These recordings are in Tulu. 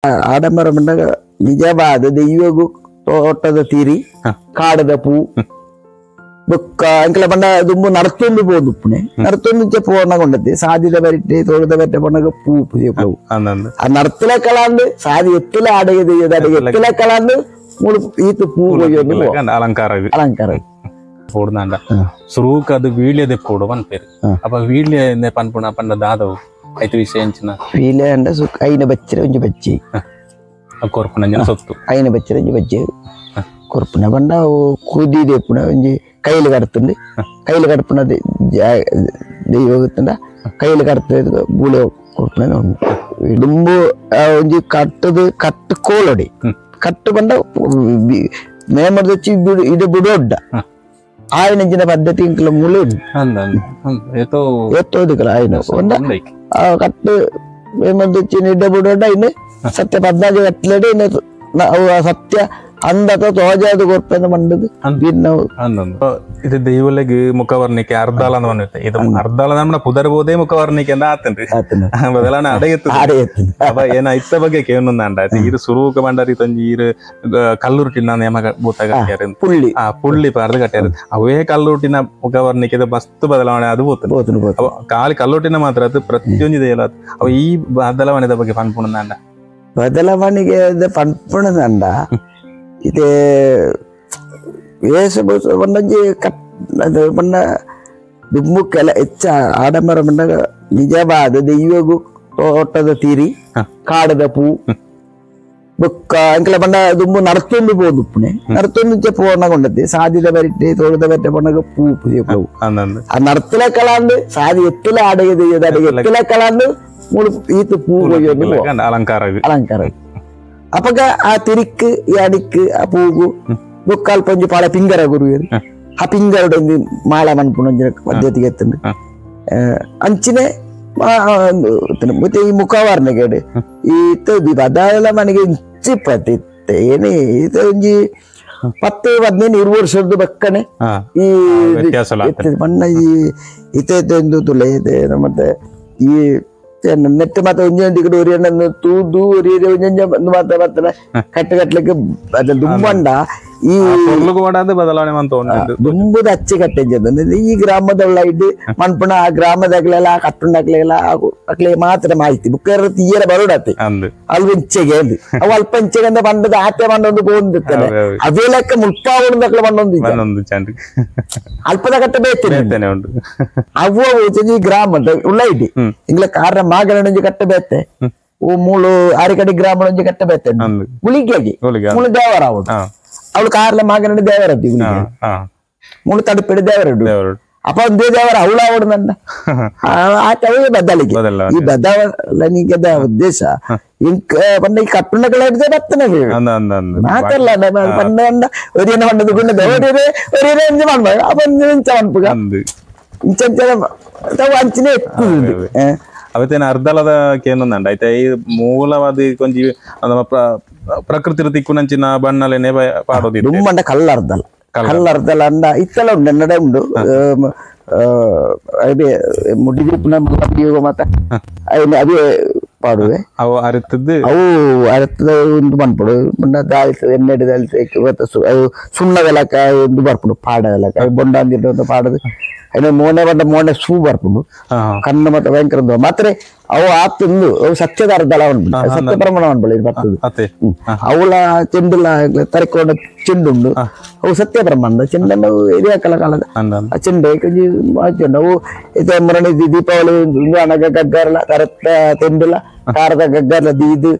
ಆಡಂಬರ ಬಂದಾಗ ನಿಜವಾದ ದೈವಗು ತೋಟದ ತೀರಿ ಕಾಡದ ಪೂ ಬೊಕ್ಕ ಅಂಕಲ ಬಂಡ ದುಂಬು ನಡತೊಂದು ಪೋದು ಉಪ್ಪುನೆ ನಡತೊಂದು ಪೋಣ ಕೊಂಡತ್ತೆ ಸಾಧ್ಯದ ಬರಿಟ್ಟೆ ತೋಟದ ಬರಿಟ್ಟೆ ಪೋಣಗ ಪೂ ಪೂ ಆ ನಡತಲ ಕಲಾಂದು ಸಾದಿ ಎತ್ತಲ ಅಡಗೆ ದೈವದ ಅಡಗೆ ಎತ್ತಲ ಕಲಾಂದು ಮೂಳು ಈತ ಪೂ ಕೊಯ್ಯೊಂದು ಅಲಂಕಾರ ಅಲಂಕಾರ ಪೋಡ್ನಾಂಡ ಸುರೂಕ್ ಅದು ವೀಳ್ಯದೆ ಪೋಡು ಪನ್ಪೇರು ಅಪ್ಪ ವೀಳ್ಯ ಪನ್ಪುಣ ಪಂಡ ದಾದವು ಐತು ವಿಷಯ ಎಂಚಿನ ವೀಳ್ಯ ಅಂಡ ಸುಕ್ ಐನ ಬಚ್ಚರ ಒಂಜಿ ಬಚ್ಚಿ ಕೊರ್ಪುನ ಅಂಜನ ಸೊತ್ತು ಐನ ಬಚ್ಚರ ಒಂಜಿ ಬಚ್ಚಿ ಕೊರ್ಪುನ ಪಂಡ ಕುದಿ ದೇಪುನ ಒಂಜಿ ಕೈಲಿ ಕಡ್ತುಂಡು ಕೈಲಿ ಕಡ್ಪುನ ದೈವ ಗೊತ್ತುಂಡ ಕೈಲಿ ಕಡ್ತ ಬೂಳೆ ಕೊರ್ಪುನ ದುಂಬು ಒಂಜಿ ಕಟ್ಟದು ಕಟ್ಟು ಕೋಲೊಡಿ ಕಟ್ಟು ಪಂಡ ಮೇಮರ್ದಚ್ಚಿ ಇಡು ಬಿಡೊಡ್ಡ ಆಯನಂಚಿನ ಪದ್ಧತಿ ಇಂಕಲ ಮುಳೆ ಎತ್ತೋದಿಕಲ ಆಯ್ನ ಆ ಕಟ್ಟು ಮೇಮರ್ದಚ್ಚಿ ಇಡ ಬಿಡೊಡ್ಡ ಇನ್ನು ಸತ್ಯ ಪದ್ನಾಜಿ ಕಟ್ಲಡೆ ಇನ್ನು ಸತ್ಯ ಅಂದತ ತೋಜಾದ ಕೊರ್ಪೆಂದು ಮಂಡದು ಇದು ದೈವಲೆಗ್ ಮುಖವರ್ಣಿಕೆ ಅರ್ಧಾಲ ಅಂತ ಇದು ಅರ್ಧಾಲ ನಮ್ಮ ಪುದರ್ಬೋದೇ ಮುಖವರ್ಣಿಕೆ ಅಂತ ಆತನ್ರಿ ಬದಲಾವಣೆ ಅಡಗೆತ್ತು ಅಪ್ಪ ಏನ ಇತ್ತ ಬಗ್ಗೆ ಕೇವನೊಂದಾಂಡ ಈರು ಸುರೂಕ ಬಂಡಾರಿ ತಂಜಿ ಈರು ಕಲ್ಲುರುಟಿನ ನೇಮ ಬೂತ ಕಟ್ಟ್ಯಾರ ಪುಳ್ಳಿ ಆ ಪುಳ್ಳಿ ಪಾರ್ದು ಕಟ್ಟ್ಯಾರ ಅವೇ ಕಲ್ಲುರುಟಿನ ಮುಖವರ್ಣಿಕೆ ಮಸ್ತ್ ಬದಲಾವಣೆ ಅದು ಬೋತು ಖಾಲಿ ಕಲ್ಲುರುಟಿನ ಮಾತ್ರ ಅದು ಪ್ರತಿಯೊಂದು ದೈವ ಅವ ಈ ಬದಲಾವಣೆದ ಬಗ್ಗೆ ಪನ್ಪುಣಂದಾಂಡ ಬದಲಾವಣೆಗೆ ಪನ್ಪುಣದಂಡ ಇದೇ ವೇಷಭೂಷ ಒಂದೊಂಜಿ ಕಟ್ ಅದು ಪಂಡ ದುಂಬು ಕೆಲ ಹೆಚ್ಚ ಆಡಂಬರ ಬಂದಾಗ ನಿಜವಾದ ದೈವಗು ತೋಟದ ತೀರಿ ಕಾಡದ ಪೂ ಬೊಕ್ಕ ಅಂಕಲ ಬಂಡ ದುಂಬು ನಡತೊಂದು ಪೋದು ಉಪ್ಪುನೆ ನಡತೊಂದು ಪೋಣ ಕೊಂಡತ್ತೆ ಸಾಧ್ಯದ ಬರಿಟ್ಟೆ ತೋಟದ ಬರಿಟ್ಟೆ ಪೋಣಗ ಪೂ ಪೂ ಆ ನಡತಲ ಕಲಾಂದು ಸಾದಿ ಎತ್ತಲ ಅಡಗೆ ದೈವದ ಅಡಗೆ ಎತ್ತಲ ಕಲಾಂದು ಮೂಳು ಈತ ಪೂ ಕೊಯ್ಯೊಂದು ಅಲಂಕಾರ ಅಲಂಕಾರ ಅಪ್ಪಗ ಆ ತಿರಿಕ್ ಈ ಅಡಿಕ್ ಆ ಪೂಗು ಬೊಕ್ಕಾಲ್ ಪಂಜು ಪಾಳ ಪಿಂಗರ ಗುರುವೇರು ಆ ಪಿಂಗರಡೊಂದು ಮಾಳ ಮನ್ಪುನ ಪದ್ಧತಿಗೆ ಎತ್ತುಂಡು ಅಂಚಿನೆ ಮತ್ತೆ ಈ ಮುಖವಾರ್ನ ಕೇಡು ಈತ ಬದಲ ಮನೆಗೆ ಇಂಚಿ ಪತಿ ಏನೇ ಈತ ಒಂಜಿ 10 15 20 ವರ್ಷದ ಬಕ್ಕನೆ ಈ ಬಣ್ಣ ಈ ಇತ ತುಲೆ ಮತ್ತೆ ಈ ನೆಟ್ ಮಾತ್ರ ಒಂಜೊಂದು ಕಡೆ ಒರಿಯಣ್ಣನ್ನು ತೂದು ಒರಿಯ ಒಂಜೊಂಜ ಮಾತ್ರ ಮಾತ್ರ ಕಟ್ಟು ಕಟ್ಲಿಕ್ಕೆ ಅದು ದುಂಬಂಡ ಈ ಬದಲಾವಣೆ ದುಂಬುದ ಅಚ್ಚೆ ಕಟ್ಟೆ ಈ ಗ್ರಾಮದೊಳಗೆ ಮನ್ಪುಣ ಆ ಗ್ರಾಮದಾಗ್ಲೆಲ್ಲ ಕಟ್ಟುಂಡಾಗ್ಲೆಲ್ಲ ಅಕ್ಲೆ ಮಾತ್ರ ಮಾಹಿತಿ ಬುಕ್ಕರ ತೀಯರ ಬರೋಡತ್ತೆ ಅಲ್ಪ ಇಂಚೆಗೆ ಅದು ಅವು ಅಲ್ಪ ಇಂಚೆಗೆ ಅಂತ ಬಂದದ ಆತೆ ಬಂದೊಂದು ಬೋಂದಿರ್ತಾನೆ ಅದೇ ಲೆಕ್ಕ ಮುಲ್ಪಾವಣದಕ್ಲೆ ಬಂದೊಂದು ಅಲ್ಪದ ಕಟ್ಟ ಬೇತೇನೆ ಅವು ಈ ಗ್ರಾಮ ಉಳ್ಳ ಇಡ್ಡಿ ಇಂಗ್ಲ ಕಾರಣ ಮಾಗಣಂಜಿ ಕಟ್ಟ ಬೇತೆ ಓ ಮೂಳು ಆರಿಕಡಿ ಗ್ರಾಮಣಂಜಿ ಕಟ್ಟ ಬೇತೆ ಗುಳಿಗೆಗೆ ಮೂಳು ದೇವರ ಅವಳು ಅವಳು ಕಾರ್ಲ ಮಾಗನಡಿ ದೇವರದ್ದು ಗುಳಿಗೆ ಮೂಳು ತಡುಪಿಡಿ ದೇವರಡು ಅಪ್ಪ ಒಂದೇ ದೇವರ ಅವಳು ಅವಳು ನನ್ನ ಆತ ಅವಳಿಗೆ ಬದಲಿಗೆ ಈ ಬದಲಾವಣೆಗೆ ಉದ್ದೇಶ ಇಂಕ ಪಂಡ ಈ ಕಟ್ಟುಂಡಗಳ ಹಿಡಿದೇ ಬರ್ತನೆ ಮಾತಲ್ಲ ಪಂಡ ಒರಿಯನ ಪಂಡದ ಗುಂಡ ಒರಿಯರೆ ಒರಿಯರೆ ಎಂಜ ಮಾಡ್ಬ ಅಪ್ಪ ಇಂಚ ಮನ್ಪುಗ ಇಂಚ ಅಂಚಿನೇ ಎತ್ತುದು ಅವತ್ತೇನ ಅರ್ಧಲದ ಕೇನೊಂದಂಡ ಐತೆ ಈ ಮೂಲವಾದ ಕೊಂಜಿ ನಮ್ಮ ಪ್ರಕೃತಿ ತಿಕ್ಕುನಂಚಿನ ಬಣ್ಣಲೇನೆ ಪಾಡೋದಿತ್ತು ದುಂಬಂಡ ಕಲ್ಲರ್ಧಲ ಕಲ್ಲರ್ಧಲ ಅಂಡ ಇತ್ತಲ ಉಂಡು ಎನ್ನಡೆ ಉಂಡು ಅದೇ ಮುಡಿದಿಪ್ಪುನ ಮಾತ ಅದೇ ಪಾಡುವೆ ಅವು ಅರಿತದ್ದು ಅವು ಅರಿತದ ಒಂದು ಮನ್ಪುಡು ಬಣ್ಣ ದಾಲ್ತ ಎಣ್ಣೆಡೆ ದಾಲ್ತ ಅವು ಸುಣ್ಣದಲಕ ಒಂದು ಬರ್ಪುಂಡು ಪಾಡದಲಕ ಬೊಂಡ ಅಂದಿಟ್ಟು ಪಾಡದು అయినా ಮೋನೆ ಬಂಡ ಮೋನೆ ಸೂ ಬರ್ಪುಂಡು ಕಣ್ಣು ಮತ್ತೆ ಭಯಂಕರ ಮಾತ್ರ ಅವು ಆತಂದು ಅವು ಸತ್ಯದ ಅರ್ಧಲ ಸತ್ಯ ಪ್ರಮಾಣ ಅನ್ಬಳಿ ಬರ್ತದೆ ಅವಳ ಚೆಂಡುಲ ತರಿಕೊಂಡ ಚೆಂಡುಂಡು ಅವು ಸತ್ಯ ಪ್ರಮಾಣದ ಚೆಂಡನ್ನು ಹಿರಿಯ ಕಾಲ ಕಾಲದ ಆ ಚೆಂಡು ಚೆಂಡು ಅವು ಮರಣಿ ದೀಪಾವಳಿ ಅಣಗ ಗಗ್ಗರ್ಲ ತರತ್ತ ತೆಂಡುಲ ಕಾರದ ಗಗ್ಗರ್ಲ ದೀದು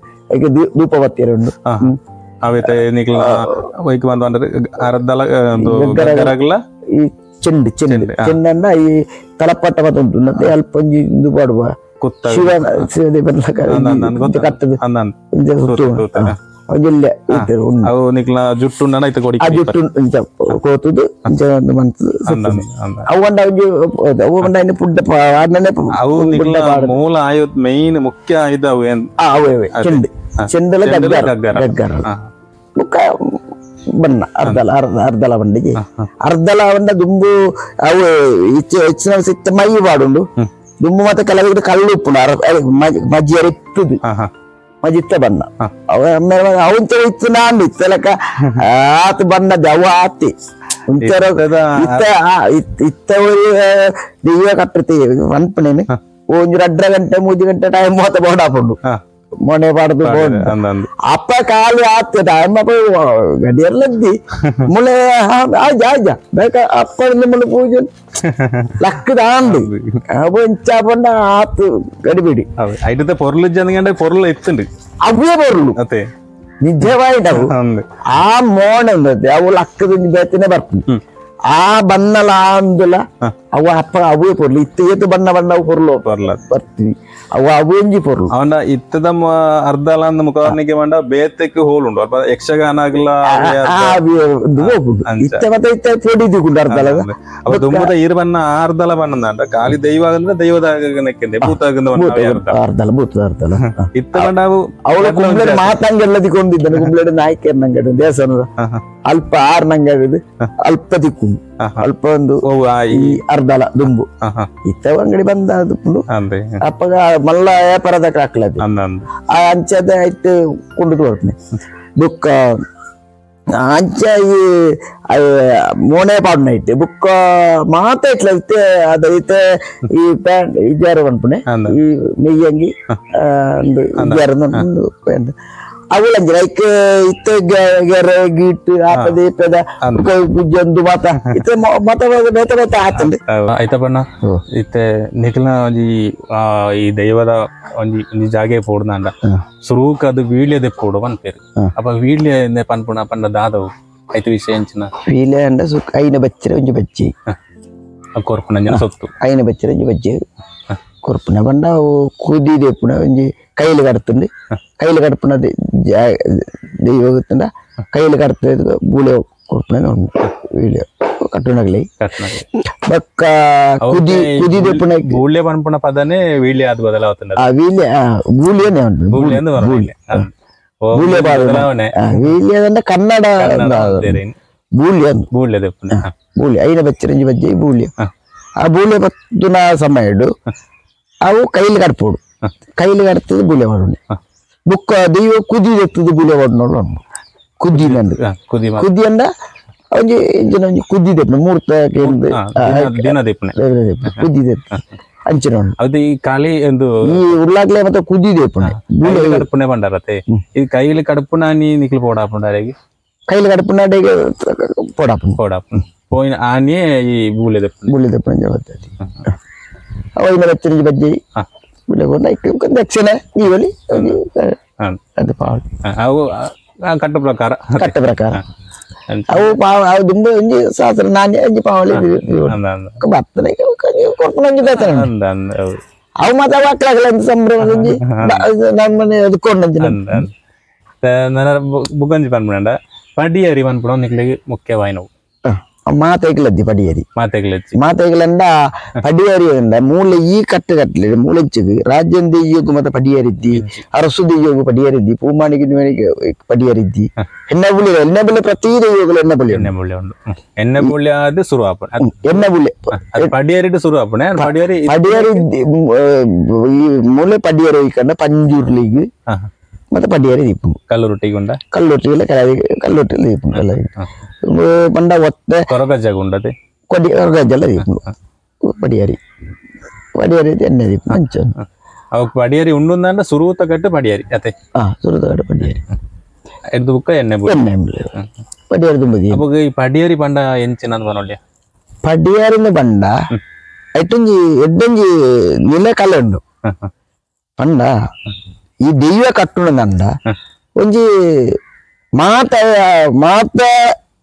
ಧೂಪ ಬತ್ತೀರ ಉಂಡು ಈ ಚೆಂಡು ಚೆಂಡು ಚೆಂಡನ್ನ ಈ ತಲಪಾಟ ಮತ್ತೆ ಉಂಟು ಮತ್ತೆ ಅಲ್ಪ ಒಂಜಿ ಇಂದು ಪಾಡುವ ಶಿವನ ಕಟ್ಟದು ಜುಟ್ಟು ಕೋತುದು ಅವು ಒಂಡ ಒಂಜಿ ಅವು ಒಂಡ ಪುಡ್ಡ ಮೂಲ ಆಯುಧ ಮೇನ್ ಮುಖ್ಯ ಆಯುಧ ಅವು ಅವೇ ಚೆಂಡು ಚೆಂಡಲ ಗಗ್ಗರ ಗಗ್ಗರ ಮುಖ ಬಣ್ಣ ಅರ್ಧಲ ಅರ್ಧ ಅರ್ಧಲ ಬಂಡಿಗೆ ಅರ್ಧಲ ಬಂಡ ದುಂಬು ಅವು ಹೆಚ್ಚಿನ ಸಿಕ್ಕ ಮೈ ಪಾಡುಂಡು ದುಂಬು ಮತ್ತೆ ಕೆಲವು ಕಳ್ಳು ಉಪ್ಪುಂಡು ಮಜ್ಜಿಯರ್ ಇತ್ತುದು ಮಜಿತ್ತ ಬಣ್ಣ ಅವಂಚ ಇತ್ತು ನಾನು ಇತ್ತಲಕ ಆತ ಬಣ್ಣದ ಅವ ಆತಿ ಉಂಚರ ಇತ್ತ ಇತ್ತ ದೆಯ್ಯ ಕಟ್ಟುತ್ತೀವಿ ಅನ್ಪನೇನೆ ಒಂಜಿ 2.5 ಗಂಟೆ 3 ಗಂಟೆ ಟೈಮ್ ಮಾತ ಬೋಡಾಪುಂಡು ಮೊನೆ ಪಾಡ್ದು ಬೋಂಡು ಅಪ್ಪ ಕಾಲು ಆತ ಟೈಮ್ ಅಪ್ಪ ಗಡಿಯಲ್ಲದ್ದಿ ಮುಳೆ ಆಜ ಆಜ ಬೇಕ ಅಪ್ಪ ಮುಳೆ ಪೂಜೆ ಲಕ್ಕದ ಆಂಡು ಅವ ಇಂಚಾಪಂಡ ಆತು ಗಡಿಬಿಡಿ ಐಟದ ಪೊರ್ಲು ಜನ ಪೊರ್ಲು ಇತ್ತುಂಡು ಅವೇ ಪೊರ್ಲು ನಿಜವಾಯಿನವು ಆ ಮೋಣ ಅವು ಲಕ್ಕದ ಬೇತನೆ ಬರ್ಪುಂಡು ಆ ಬಣ್ಣಲ ಆಂದುಲ ಅವ ಅಪ್ಪ ಅವೇ ಪೊರ್ಲು ಇತ್ತ ಏತು ಬಣ್ಣ ಬಣ್ಣ ಪೊರ್ಲು ಬರ್ತೀವಿ ಅವ ಅವೆಂಜಿ ಪೊರ್ಲು ಅವನ ಇತ್ತದ ಅರ್ಧಲ ಅಂದ ಮುಖವರ್ಣಿಕೆ ಮಂಡ ಬೇತಕ್ಕೆ ಹೋಲುಂಡು ಅಲ್ಪ ಯಕ್ಷಗಾನ ಆಗಲ ಹೋಗುಂಡು ಇತ್ತ ಮತ್ತೆ ಇತ್ತ ಪೊಡಿ ದಿಕ್కుంಡು ಅರ್ಧಲ ಅವ ದುಂಬದ ಈರು ಬಣ್ಣ ಅರ್ಧಲ ಬಣ್ಣ ಅಂಡ ಖಾಲಿ ದೈವ ಆಗಂದ್ರೆ ದೈವದ ಭೂತ ಅರ್ಧಲ ಭೂತದ ಅರ್ಧಲ ಇತ್ತ ಬಣ್ಣ ಅವು ಅವಳ ಕುಂಬ್ಳೆ ಮಾತಂಗೆಲ್ಲ ದಿಕ್ಕೊಂಡಿದ್ದಾನೆ ಕುಂಬ್ಳೆ ನಾಯ್ಕರ್ ನಂಗೆ ದೇವಸ್ಥಾನದ ಅಲ್ಪ ಆರ್ ನಂಗೆ ಅಲ್ಪ ದಿಕ್ಕು ಅಲ್ಪ ಒಂದು ಈ ಅರ್ಧಲ ದುಂಬು ಇತ್ತ ಅಂಗಡಿ ಬಂದ ದುಂಬು ಅಪ್ಪಗ ಮಲ್ಲ ವ್ಯಾಪಾರದ ಹಾಕ್ಲದ ಆ ಅಂಚದ ಇಟ್ಟು ಕೊಂಡು ಬರ್ತೀನಿ ಬುಕ್ಕ ಅಂಚ ಈ ಮೋನೆ ಪಾಡ್ನ ಇಟ್ಟು ಬುಕ್ಕ ಮಾತ ಇಟ್ಲ ಇತ್ತೆ ಅದ ಇತ್ತೆ ಈ ಪ್ಯಾಂಟ್ ಇಜಾರ ಪನ್ಪುಣೆ ಈ ಮೆಯ್ಯಂಗಿ ಒಂದು ಇಜಾರ ಪ್ಯಾಂಟ್ ಅವಳಂಜಿ ಲೈಕ್ ಇತ್ತೆ ಗೆರೆ ಗೀಟ್ ಆಪದ ಈಪದ ಪೂಜೊಂದು ಮಾತ ಇತ್ತೆ ಮತ ಬೇತ ಬೇತ ಆತಂಡೆ ಆಯ್ತಪ್ಪಣ್ಣ ಇತ್ತೆ ನಿಖಿಲ್ನ ಒಂಜಿ ಈ ದೈವದ ಒಂಜಿ ಒಂಜಿ ಜಾಗೆ ಪೋಡ್ನಾಂಡ ಸುರೂಕ್ ಅದು ವೀಳ್ಯ ದೆಪ್ಪೋಡು ಪನ್ಪೇರು ಅಪ್ಪ ವೀಳ್ಯ ಪನ್ಪುಣ ಪಂಡ ದಾದವು ಐತ ವಿಷಯ ಎಂಚಿನ ವೀಳ್ಯ ಅಂಡ ಸುಕ್ ಐನ ಬಚ್ಚರೆ ಒಂಜಿ ಬಚ್ಚಿ ಕೊರ್ಪುನ ಸೊತ್ತು ಐನ ಬಚ್ಚರೆ ಒಂಜಿ ಬಚ್ಚಿ ಕೊರ್ಪುನ ಪಂಡ ಅವು ಕುದಿ ದೆಪ್ಪುನ ಒಂಜಿ ಕೈಲಿ ಕಡ್ತುಂಡು ಕೈಲಿ ಕಡ್ಪುನ ದೈವ ಗೊತ್ತುಂಡ ಕೈಲಿ ಕಡ್ತದೆ ಬೂಳೆ ಕೊರ್ಪುನ ವೀಳ್ಯ ಕಟ್ಟುನಗಲಿ ಬೊಕ್ಕ ಕುದಿ ಕುದಿ ದೆಪ್ಪುನ ಬೂಳ್ಯ ಪನ್ಪುನ ಪದನೇ ವೀಳ್ಯ ಅದು ಬದಲಾವತ್ತುಂಡು ಆ ವೀಳ್ಯ ಬೂಳ್ಯನೇ ಉಂಟು ಬೂಳ್ಯ ಬೂಳ್ಯ ವೀಳ್ಯ ಅಂದ್ರೆ ಕನ್ನಡ ಬೂಳ್ಯ ಬೂಳ್ಯ ದೆಪ್ಪುನ ಬೂಳ್ಯ ಐನ ಬಚ್ಚರಂಜಿ ಬಜ್ಜೆ ಬೂಳ್ಯ ಆ ಬೂಳ್ಯ ಪತ್ತುನ ಸಮಯ ಅವು ಕೈಲಿ ಕಡ್ಪೋಡು ಕೈಲಿ ಕಡ್ತದೆ ಬೂಳ್ಯ ಮಾಡೋಣ ಬುಕ್ಕ ದೈವ ಕುದಿ ಎತ್ತದ ಬೂಳ್ಯ ಮಾಡೋಣ ಕುದಿ ನಂದು ಕುದಿ ಅಂದ ಒಂಜಿ ಇಂಚಿನ ಒಂಜಿ ಕುದಿ ದೆಪ್ಪುನ ಮೂರ್ತ ಕುದಿ ದೆಪ್ಪು ಅಂಚಿನ ಅದು ಈ ಖಾಲಿ ಒಂದು ಈ ಉಳ್ಳಾಗ್ಲೆ ಮತ್ತೆ ಕುದಿ ದೆಪ್ಪುನ ಕಡ್ಪುನೆ ಬಂಡಾರತೆ ಈ ಕೈಲಿ ಕಡ್ಪುನ ನೀ ನಿಕ್ಲು ಪೋಡಾಪುಂಡಾರಿಗೆ ಕೈಲಿ ಕಡ್ಪುನಾಡಿಗೆ ಪೋಡಾಪುಂಡು ಪೋಡಾಪುಂಡು ಪೋಯಿನ ಆನಿಯೇ ಈ ಬೂಳ್ಯ ದೆಪ್ಪುನ ಬೂಳ್ಯ ದೆಪ್ಪುನ ಜವಾಬ್ದಾರಿ ಅವ ಬಚ್ಚರಿಗೆ ಬಜ್ಜಿ ದಕ್ಷಿಣ ನೀವಲ್ಲಿ ಅದು ಪಾವಳಿ ಅವು ಕಟ್ಟು ಪ್ರಕಾರ ಕಟ್ಟ ಪ್ರಕಾರ ಅವು ಪಾವ ಅವು ದುಂಬ ಒಂಜಿ ಶಾಸ್ತ್ರ ನಾನೇ ಒಂಜಿ ಪಾವಳಿ ಬರ್ತನೆ ಕೊರ್ಪುನ ಒಂಜಿ ಬೇತನೆ ಅವು ಮಾತ್ರ ಮಕ್ಕಳಾಗಲ್ಲ ಅಂತ ಸಂಭ್ರಮ ಒಂಜಿ ನಮ್ಮನೆ ಎದ್ಕೊಂಡು ಬುಕ್ಕಂಜಿ ಪನ್ಪುಂಡ ಪಡಿಯರಿ ಪನ್ಪುಣ ನಿಕ್ಲಿಗೆ ಮುಖ್ಯವಾಯಿನವು ಮಾತೆಗ್ಲದ್ದಿ ಪಡಿಯರಿ ಮಾತೆಗ್ಲಜ್ಜಿ ಮಾತೆಗ್ಲಂಡ ಪಡಿಯರಿ ಅಂಡ ಮೂಲೆ ಈ ಕಟ್ಟು ಕಟ್ಟಲೆ ಮೂಲೆಂಚಿಗೆ ರಾಜ್ಯಂ ದೆಯ್ಯೋಗು ಮತ್ತೆ ಪಡಿಯರಿದ್ದಿ ಅರಸು ದೆಯ್ಯೋಗು ಪಡಿಯರಿದ್ದಿ ಪೂಮಾಣಿಗೆ ಪಡಿಯರಿದ್ದಿ ಎಣ್ಣೆ ಬುಳ್ಳಿ ಎಣ್ಣೆ ಬುಳ್ಳಿ ಪ್ರತಿ ದೆಯ್ಯೋಗಲು ಎಣ್ಣೆ ಬುಳ್ಳಿ ಎಣ್ಣೆ ಬುಳ್ಳಿ ಉಂಡು ಎಣ್ಣೆ ಬುಳ್ಳಿ ಆದ ಶುರು ಆಪಣೆ ಎಣ್ಣೆ ಬುಳ್ಳಿ ಪಡಿಯರಿಡು ಶುರು ಆಪಣೆ ಪಡಿಯರಿ ಪಡಿಯರಿ ಈ ಮೂಲೆ ಪಡಿಯರಿ ಕಂಡ ಪಂಜುರ್ಲಿಗೆ ಮತ್ತೆ ಪಡಿಯರಿ ದೀಪ ಕಲ್ಲುರೊಟ್ಟಿಗೆ ಉಂಡ ಕಲ್ಲುರೊಟ್ಟಿಗೆಲ್ಲ ಕಲ್ಲುರೊಟ್ಟಿ ದೀಪ ಪಂಡ ಒತ್ತೆ ಕೊರಗಜ್ಜ ಉಂಡತೆ ಕೊಡಿ ಕೊರಗಜ್ಜಲ್ಲ ದೀಪ ಪಡಿಯರಿ ಪಡಿಯರಿ ಎಣ್ಣೆ ದೀಪ ಅಂಚ ಅವಾಗ ಪಡಿಯರಿ ಉಂಡು ಸುರುತ ಕಟ್ಟು ಪಡಿಯರಿ ಅತೆ ಹಾ ಸುರುತ ಕಟ್ಟು ಪಡಿಯರಿ ಎದ್ದು ಬುಕ್ಕ ಎಣ್ಣೆ ಎಣ್ಣೆ ಪಡಿಯರಿ ತುಂಬ ದೀಪ ಅವಾಗ ಈ ಪಡಿಯರಿ ಪಂಡ ಎಂಚಿನ ಬನೊಳ್ಳಿಯ ಪಡಿಯರಿನ ಬಂಡ ಎಟ್ಟೊಂಜಿ ಎಡ್ಡೊಂಜಿ ನಿಲೆ ಕಲೆ ಉಂಡು ಪಂಡ ಈ ದೈವ ಕಟ್ಟುಣದಂಡ ಒಂಜಿ ಮಾತ ಮಾತ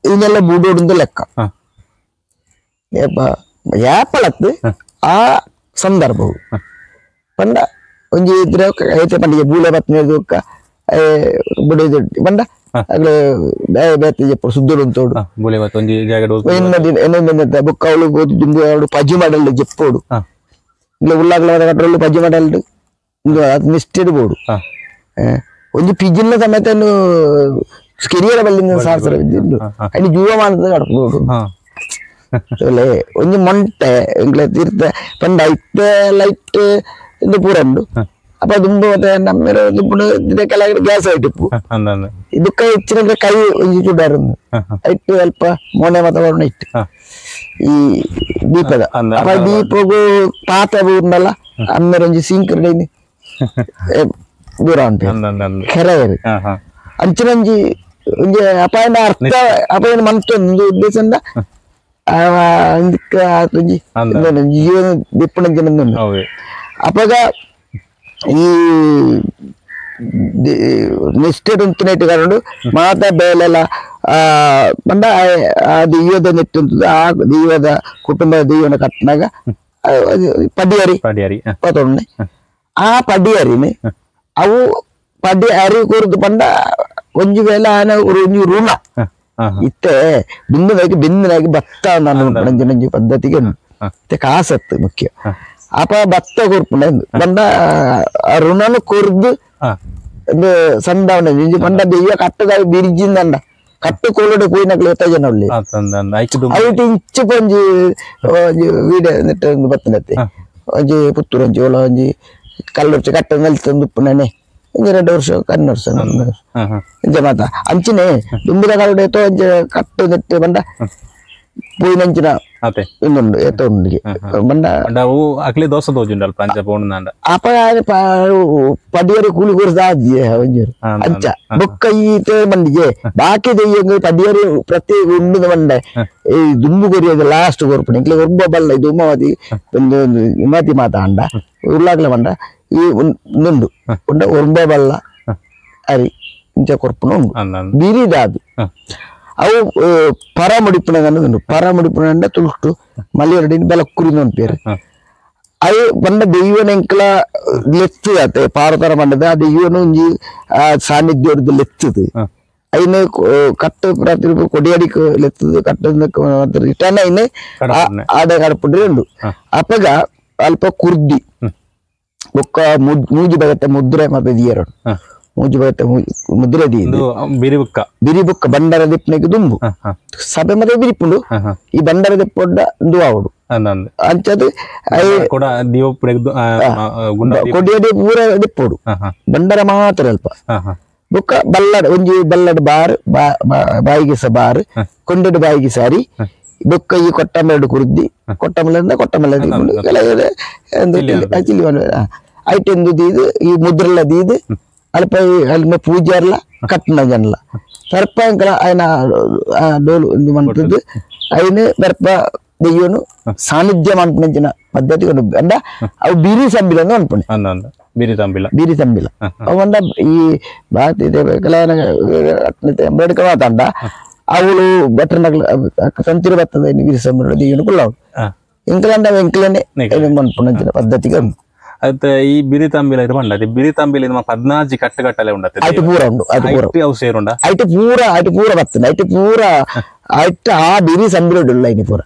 ಇದೆಲ್ಲ ಬೂಡೋಡು ಲೆಕ್ಕ ಏಪಳತ್ತು ಆ ಸಂದರ್ಭವು ಪಂಡ ಒಂಜಿ ಇದ್ರೆ ಐತೆ ಪಂಡಿಗೆ ಬೂಳೆ ಬತ್ತನೆ ದುಕ್ಕ ಬುಡ ಪಂಡ ಅಗ್ಲೆ ಬೇತೆ ಜಪ್ಪ ಸುದ್ದೋಡು ಅಂತೋಡು ಎನ್ನೊಂದು ಬುಕ್ಕ ಅವಳು ದುಂಬು ಅವಳು ಪಜ್ಜಿ ಮಾಡಲ್ಲು ಜಪ್ಪೋಡು ಇಲ್ಲ ಉಳ್ಳಾಗ್ಲ ಕಟ್ಟೋಳು ಪಜ್ಜಿ ಮಾಡಲ್ಲು ನಿಷ್ಠೆಡ್ ಬೋಡು ಒಂಜಿ ಪಿಜಿನ ಸಮೇತ ಕಿರಿಯರ ಬಲ್ಲಿಂದ ಸಾಸ್ತ್ರ ಬಿದ್ದಿದ್ದು ಅಲ್ಲಿ ಜೀವಮಾನದ ಕಡ್ಬೋದು ಒಂಜಿ ಮೊಂಟೆ ಎಂಗ್ಲೆ ತೀರ್ಥ ಪಂಡ ಇತ್ತೆ ಲೈಟ್ ಇಂದು ಪೂರ ಉಂಡು ಅಪ್ಪ ದುಂಬು ಮತ್ತೆ ನಮ್ಮ ದುಂಬು ಗ್ಯಾಸ್ ಆಯ್ತು ಇದಕ್ಕ ಹೆಚ್ಚಿನ ಕೈ ಒಂಜಿ ಚುಡಾರನ್ನು ಇಟ್ಟು ಅಲ್ಪ ಮೋನೆ ವಾತಾವರಣ ಇಟ್ಟು ಈ ದೀಪದ ಅಪ್ಪ ದೀಪಗೂ ಪಾತ ಊರ್ನಲ್ಲ ಅಮ್ಮೇರ ಒಂಜಿ ಸಿಂಕ್ ದೂರ ಉಂಟು ಕೆರೆಯರು ಅಂಚಿನಂಜಿ ಒಂಜಿ ಅಪಾಯನ ಅರ್ಥ ಅಪಾಯನ ಮನ್ತೊಂದು ಉದ್ದೇಶ ಒಂಜಿ ಜೀವನ ದಿಪ್ಪಣಂಚಿನ ಅಪಗ ಈ ನಿಷ್ಠೆ ಉಂಟು ಕಾರಣ ಮಾತಾ ಬೇಲೆಲ್ಲ ಬಂದ ಆ ದೈವದ ನೆಟ್ಟು ಆ ದೈವದ ಕುಟುಂಬದ ದೈವನ ಕಟ್ಟಿನಾಗ ಪಡಿಯರಿ ಪಡಿಯರಿ ಪತೊಣ್ಣೆ ಆ ಪಡಿಯರಿನಿ ಅವು ಪಡಿ ಅರಿ ಕೂರ್ದು ಪಂಡ ಒಂಜಿ ವೇಳೆ ಆನ ಒಂಜಿ ಋಣ ಇತ್ತೆ ಬಿಂದುನಾಗಿ ಬಿಂದಿನಾಗಿ ಭತ್ತ ನಂಜಿ ಪದ್ಧತಿಗೆ ಇತ್ತೆ ಕಾಸತ್ತು ಮುಖ್ಯ ಅಪ ಭತ್ತ ಕೂರ್ಪುಂಡ ಬಂದ ಆ ಋಣನು ಕೂರ್ದು ಸಂದಾವಣೆ ಪಂಡ ದೆಯ್ಯ ಕಟ್ಟದ ಬಿರ್ಜಿಂದಂಡ ಕಟ್ಟು ಕೋಲೋಡೆ ಕೂಯಿನಕ್ಲೆ ಎತ್ತ ಜನ ಉಳ್ಳಿ ಐಟ್ ಇಂಚು ಒಂಜಿ ವೀಡೆ ನೆಟ್ಟು ಬತ್ತನತ್ತೆ ಒಂಜಿ ಪುತ್ತೂರು ಒಂಜಿ ಒಲ ಒಂಜಿ ಕಲ್ಲುರ್ಚಿ ಕಟ್ಟ ನೆಲ್ತಂದು ಉಪ್ಪುನೇ ಒಂಜಿ 2 ವರ್ಷ ಕಣ್ಣು ವರ್ಷ ಇಂಚ ಮಾತ ಅಂಚಿನೆ ದುಂಬಿದ ಕಾಲೋಡೆ ಎತ್ತೋ ಒಂಜಿ ಕಟ್ಟು ನೆಟ್ಟು ಬಂಡ ಪೋಯಿನಂಚಿನ ಇನ್ನೊಂದು ಎತ್ತ ಉಂಡಿಗೆ ಬಂಡ ಅಕ್ಲಿ ದೋಸೆ ದೋಜುಂಡಲ್ ಪಂಚ ಪೋಣಂಡ ಅಪ ಪಡಿಯರಿ ಕೂಲಿ ಕೂರ್ಸ ಒಂಜೂರು ಅಂಚ ಬೊಕ್ಕ ಈತೆ ಬಂಡಿಗೆ ಬಾಕಿ ದೆಯ್ಯಂಗ್ ಪಡಿಯರಿ ಪ್ರತಿ ಉಂಡು ಬಂಡೆ ಈ ದುಂಬು ಕೊರಿಯೋದು ಲಾಸ್ಟ್ ಕೊರ್ಪುಣೆ ಇಂಕ್ಲೆ ಒಬ್ಬ ಬಲ್ಲ ಇದು ಉಮಾವತಿ ಒಂದು ಉಮಾತಿ ಮಾತ ಅಂಡ ಉಳ್ಳಾಗ್ಲ ಬಂಡ ಈ ಉಂಡು ಉಂಡ ಒರ್ಬ ಬಲ್ಲ ಅರಿ ಇಂಚ ಕೊರ್ಪುಣ ಉಂಡು ಬಿರಿದಾದು ಅವು ಪರ ಮುಡಿಪುಣ ಉಂಡು ಪರ ಮುಡಿಪುಣ ತುಳುಟು ಮಲಿಯರಡಿನ ಬೆಲ ಕುರಿನ ಪೇರು ಅವು ಬಂಡ ದೈವನ ಎಂಕಲ ಲೆತ್ತದ ಪಾರತರ ಬಂಡದ ಆ ದೈವನ ಒಂಜಿ ಆ ಸಾನ್ನಿಧ್ಯ ಲೆತ್ತದು ಐನ ಕಟ್ಟು ಪ್ರತಿ ಕೊಡಿಯಡಿ ಲೆತ್ತದು ಕಟ್ಟು ರಿಟರ್ನ್ ಐನ ಆಡ ಕಡಪುಡ್ರಿ ಉಂಡು ಅಪಗ ಅಲ್ಪ ಕುರ್ದಿ ಬೊಕ್ಕ ಮೂಜಿ ಬಗತ್ತೆ ಮುದ್ರೆ ಮತ್ತೆ ದಿಯರು ಮೂಜಿ ಬಗತ್ತೆ ಮುದ್ರೆ ದೀದು ಬಿರಿಬುಕ್ಕ ಬಿರಿಬುಕ್ಕ ಬಂಡರ ದಿಪ್ಪನೆಗೆ ದುಂಬು ಸಭೆ ಮತ್ತೆ ಬಿರಿಪುಂಡು ಈ ಬಂಡರ ದಿಪ್ಪೊಡ್ಡ ದುವಾವಡು ಅಂಚದು ಕೊಡಿಯಡಿ ಪೂರ ದಿಪ್ಪೋಡು ಬಂಡರ ಮಾತ್ರ ಅಲ್ಪ ಬೊಕ್ಕ ಬಲ್ಲಡ್ ಒಂಜಿ ಬಲ್ಲಡ್ ಬಾರ್ ಬಾಯಿಗೆ ಸ ಬಾರ್ ಕೊಂಡೆಡು ಬಾಯಿಗೆ ಸಾರಿ ಬೊಕ್ಕ ಈ ಕೊಟ್ಟಂಬೆರಡು ಕುರ್ದಿ ಕೊಟ್ಟಂಬಲ ಕೊಟ್ಟಂಬಲ ಐಟ್ ಎಂದು ದೀದು ಈ ಮುದ್ರೆಲ್ಲ ದೀದು ಅಲ್ಪ ಅಲ್ಲಿ ಪೂಜಾರ್ಲ ಕಟ್ಟಣ ಜನಲ ಸರ್ಪ ಅಂಕಲ ఆయన ಡೋಲು ಒಂದು ಮಂತದ್ದು ಐನ ದರ್ಪ ದೆಯ್ಯೋನು ಸಾನ್ನಿಧ್ಯ ಮಂಪಣಿಂಚಿನ ಪದ್ಧತಿ ಅಂಡ ಅವು ಬಿರಿ ಸಂಬಿಲ ಅಂತ ಅನ್ಪಣೆ ಬಿರಿ ತಂಬಿಲ ಬಿರಿ ತಂಬಿಲ ಅವಂಡ ಈ ಭಾರತೀಯ ಮಾತಾಂಡ ಅವಳು ಬಟ್ರನಗ್ಲ ಸಂತಿರು ಬರ್ತದೆ ಬಿರಿ ಸಂಬಿಲ ದೆಯ್ಯೋನು ಕುಳ್ಳವು ಇಂಕಲಂಡ ಎಂಕಲನೆ ಮನ್ಪುಣಂಚಿನ ಪದ್ಧತಿಗೆ ಉಂಟು. ಅತ್ತೆ ಈ ಬಿರಿ ತಂಬಿಲ ಇದು ಪಂಡ ಬಿರಿ ತಂಬಿಲ ನಮ್ಮ 14 ಕಟ್ಟು ಕಟ್ಟಲೆ ಉಂಡತ್ತೆ ಐಟ್ ಪೂರ ಉಂಡು ಐಟ್ ಪೂರ ಅವು ಸೇರುಂಡ ಐಟ್ ಪೂರ ಐಟ್ ಪೂರ ಬರ್ತದೆ ಐಟ್ ಪೂರ ಐಟ್ ಆ ಬಿರಿ ಸಂಬಿಲ ಉಳ್ಳ ಇನಿ ಪೂರ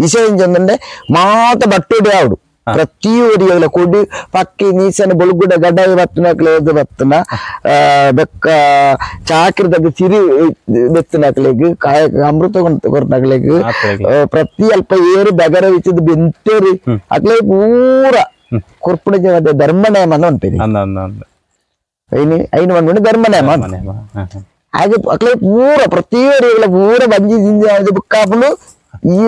ವಿಷಯ ಎಂಚಂದ್ರೆ ಮಾತ ಬಟ್ಟೆಡೆ ಆವಡು ಪ್ರತಿ ಒರಿಯಲ ಕೊಡಿ ಪಕ್ಕಿ ನೀಸನ ಬೊಳುಗುಡ ಗಡ್ಡ ಬತ್ತನಕ್ಲೆ ಬತ್ತನ ಬೆಕ್ಕ ಚಾಕ್ರದಾಗ ಸಿರಿ ಬೆತ್ತನಕ್ಲೆಗ್ ಕಾಯ ಅಮೃತ ಕೊರ್ನಕ್ಲೆಗ್ ಪ್ರತಿ ಅಲ್ಪ ಏರು ಬೆಗರ ವಿಚದ ಬೆಂತೇರಿ ಅಕ್ಲೆ ಪೂರ ಕೊರ್ಪುಣ ಧರ್ಮ ನೇಮ ಅಂತ ಉಂಟು ಐನು ಒಂದು ಧರ್ಮ ನೇಮ ಹಾಗೆ ಅಕ್ಲೆ ಪೂರ ಪ್ರತಿ ಒರಿಯಲ ಪೂರ ಬಂಜಿ ಜಿಂಜಿ ಬುಕ್ಕಾಪುಲು ಈ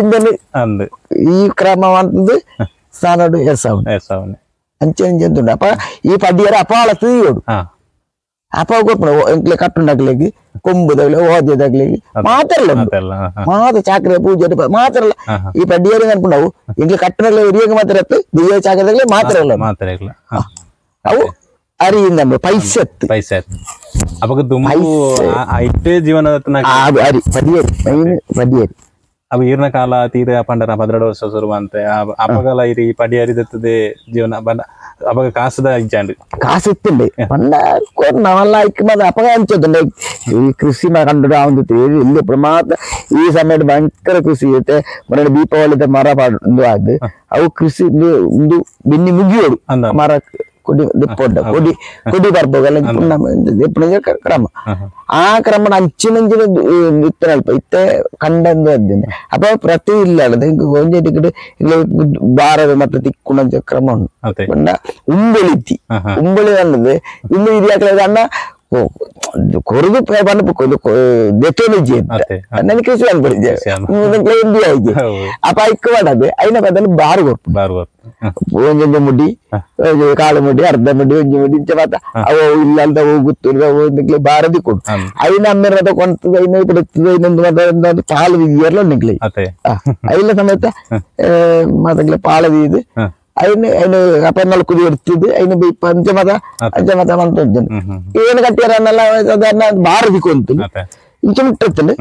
ಈ ಕ್ರಮ ಅಂತದ್ದು ಸ್ನಾನಡು ಎಸಾವನೆ ಅಂಚೆ ಅಂಚೆ ಅಪ್ಪ ಈ ಪಡಿಯರ ಅಪಾಳ ತೀಯೋಡು ಅಪ್ಪ ಕೊರ್ಪುಣ ಎಂಕ್ಲೆ ಕಟ್ಟುಂಡಕ್ಲೆಗ್ ಕೊಂಬುದಗ್ಲೆ ಓದಗ್ಲಿಗೆ ಮಾತ್ರಲ್ಲ ಮಾತ್ರ ಚಾಕ್ರೆ ಪೂಜೆ ಮಾತ್ರ ಅಲ್ಲ ಈ ಪಡಿಯರಿ ಅನ್ಕೊಂಡವು ಎಂಕ್ಲೆ ಕಟ್ಟುನಗ್ಲೆ ಹಿರಿಯಗೆ ಮಾತ್ರ ದಿವ್ಯ ಚಾಕ್ರದಾಗ್ಲೆ ಮಾತ್ರ ಅಲ್ಲ ಅವು ಅರಿಯಿಂದ ಪೈಸೆತ್ತು ಪೈಸೆ ಅವಾಗ ದುಂಬು ಐಟೇ ಜೀವನ ಅರಿ ಪಡಿಯರಿ ಮೈನ್ ಪಡಿಯರಿ ಅವ ಈರ್ನ ಕಾಲ ತೀರ ಪಂಡರ 12 ವರ್ಷ ಶುರು ಅಂತೆ ಅಪಗಲ ಇರಿ ಪಡಿಯರಿದತ್ತದೆ ಜೀವನ ಬಂಡ ಅವಾಗ ಕಾಸುದ ಇಜ್ಜಾಂಡು ಕಾಸು ಇತ್ತುಂಡೆ ಪಂಡ ನಾವೆಲ್ಲ ಐಕ್ ಮಾತ್ರ ಅಪಗ ಅಂಚೊಂದುಂಡೆ ಈ ಕೃಷಿ ಕಂಡು ಒಂದು ಇಲ್ಲಿ ಪ್ರಮಾತ ಈ ಸಮಯದ ಭಯಂಕರ ಕೃಷಿ ಇತ್ತೆ ಮೊನ್ನೆ ದೀಪಾವಳಿದ ಮರ ಪಾಡು ಅದು ಅವು ಕೃಷಿ ಒಂದು ಬೆನ್ನಿ ಮುಗಿಯೋಡು ಮರ ಕೊಡಿ ದಿಪ್ಪೊಡ್ಡ ಕೊಡಿ ಕೊಡಿ ಬರ್ಬೋಗಲ್ಲ ದಿಪ್ಪಣ ಕ್ರಮ ಆ ಕ್ರಮ ಅಂಚಿನಂಚಿನ ಇತ್ತ ಅಲ್ಪ ಇತ್ತೆ ಕಂಡಂದು ಅದ್ದಿನ ಅಪ್ಪ ಪ್ರತಿ ಇಲ್ಲ ಒಂಜಿ ಬಾರದ ಮತ್ತೆ ತಿಕ್ಕುಣಂಚ ಕ್ರಮ ಉಂಟು ಪಂಡ ಉಂಬೊಳಿತಿ ಉಂಬೊಳಿ ಅನ್ನದು ಇನ್ನು ಹಿರಿಯಾಕ್ಲೆ ಅಣ್ಣ ಕೊರದು ದೆತೊನಿಜಿ ನನಗೆ ಕೃಷಿ ಅನ್ಕೊಂಡಿದ್ದೆ ಅಪ್ಪ ಐಕ್ ಮಾಡದೆ ಐನ ಬದಲು ಬಾರು ಕೊರ್ಪು ಒಂಜೊಂಜಿ ಮುಡಿ ಕಾಳು ಮುಡಿ ಅರ್ಧ ಮುಡಿ ಒಂಜಿ ಮುಡಿ ಇಂಚ ಮಾತ ಅವು ಇಲ್ಲ ಅಂತ ಹೋಗುತ್ತು ಬಾರದಿ ಕೊಡು ಐನ ಅಮ್ಮೇರ ಮಾತ ಕೊಂತದ ಐನ ಕೊಡುತ್ತದೆ ಇನ್ನೊಂದು ಮಾತ ಪಾಲು ಇಯರ್ಲ ನಿಕ್ಲೆ ಐಲ ಸಮೇತ ಮಾತಂಗ್ಲೆ ಪಾಲು ಇದು ಐನ ಐನ ಅಪ್ಪ ನಲ್ಕುದಿ ಎಡ್ತಿದ್ದು ಐನ ಪಂಚಮತ ಪಂಚಮತ ಮಂತ ಏನು ಕಟ್ಟಿಯರನ್ನೆಲ್ಲ ಸಾಧಾರಣ ಬಾರದಿ ಕೊಂತು ಇಂಚ ಮುಟ್ಟತ್ತಂಡು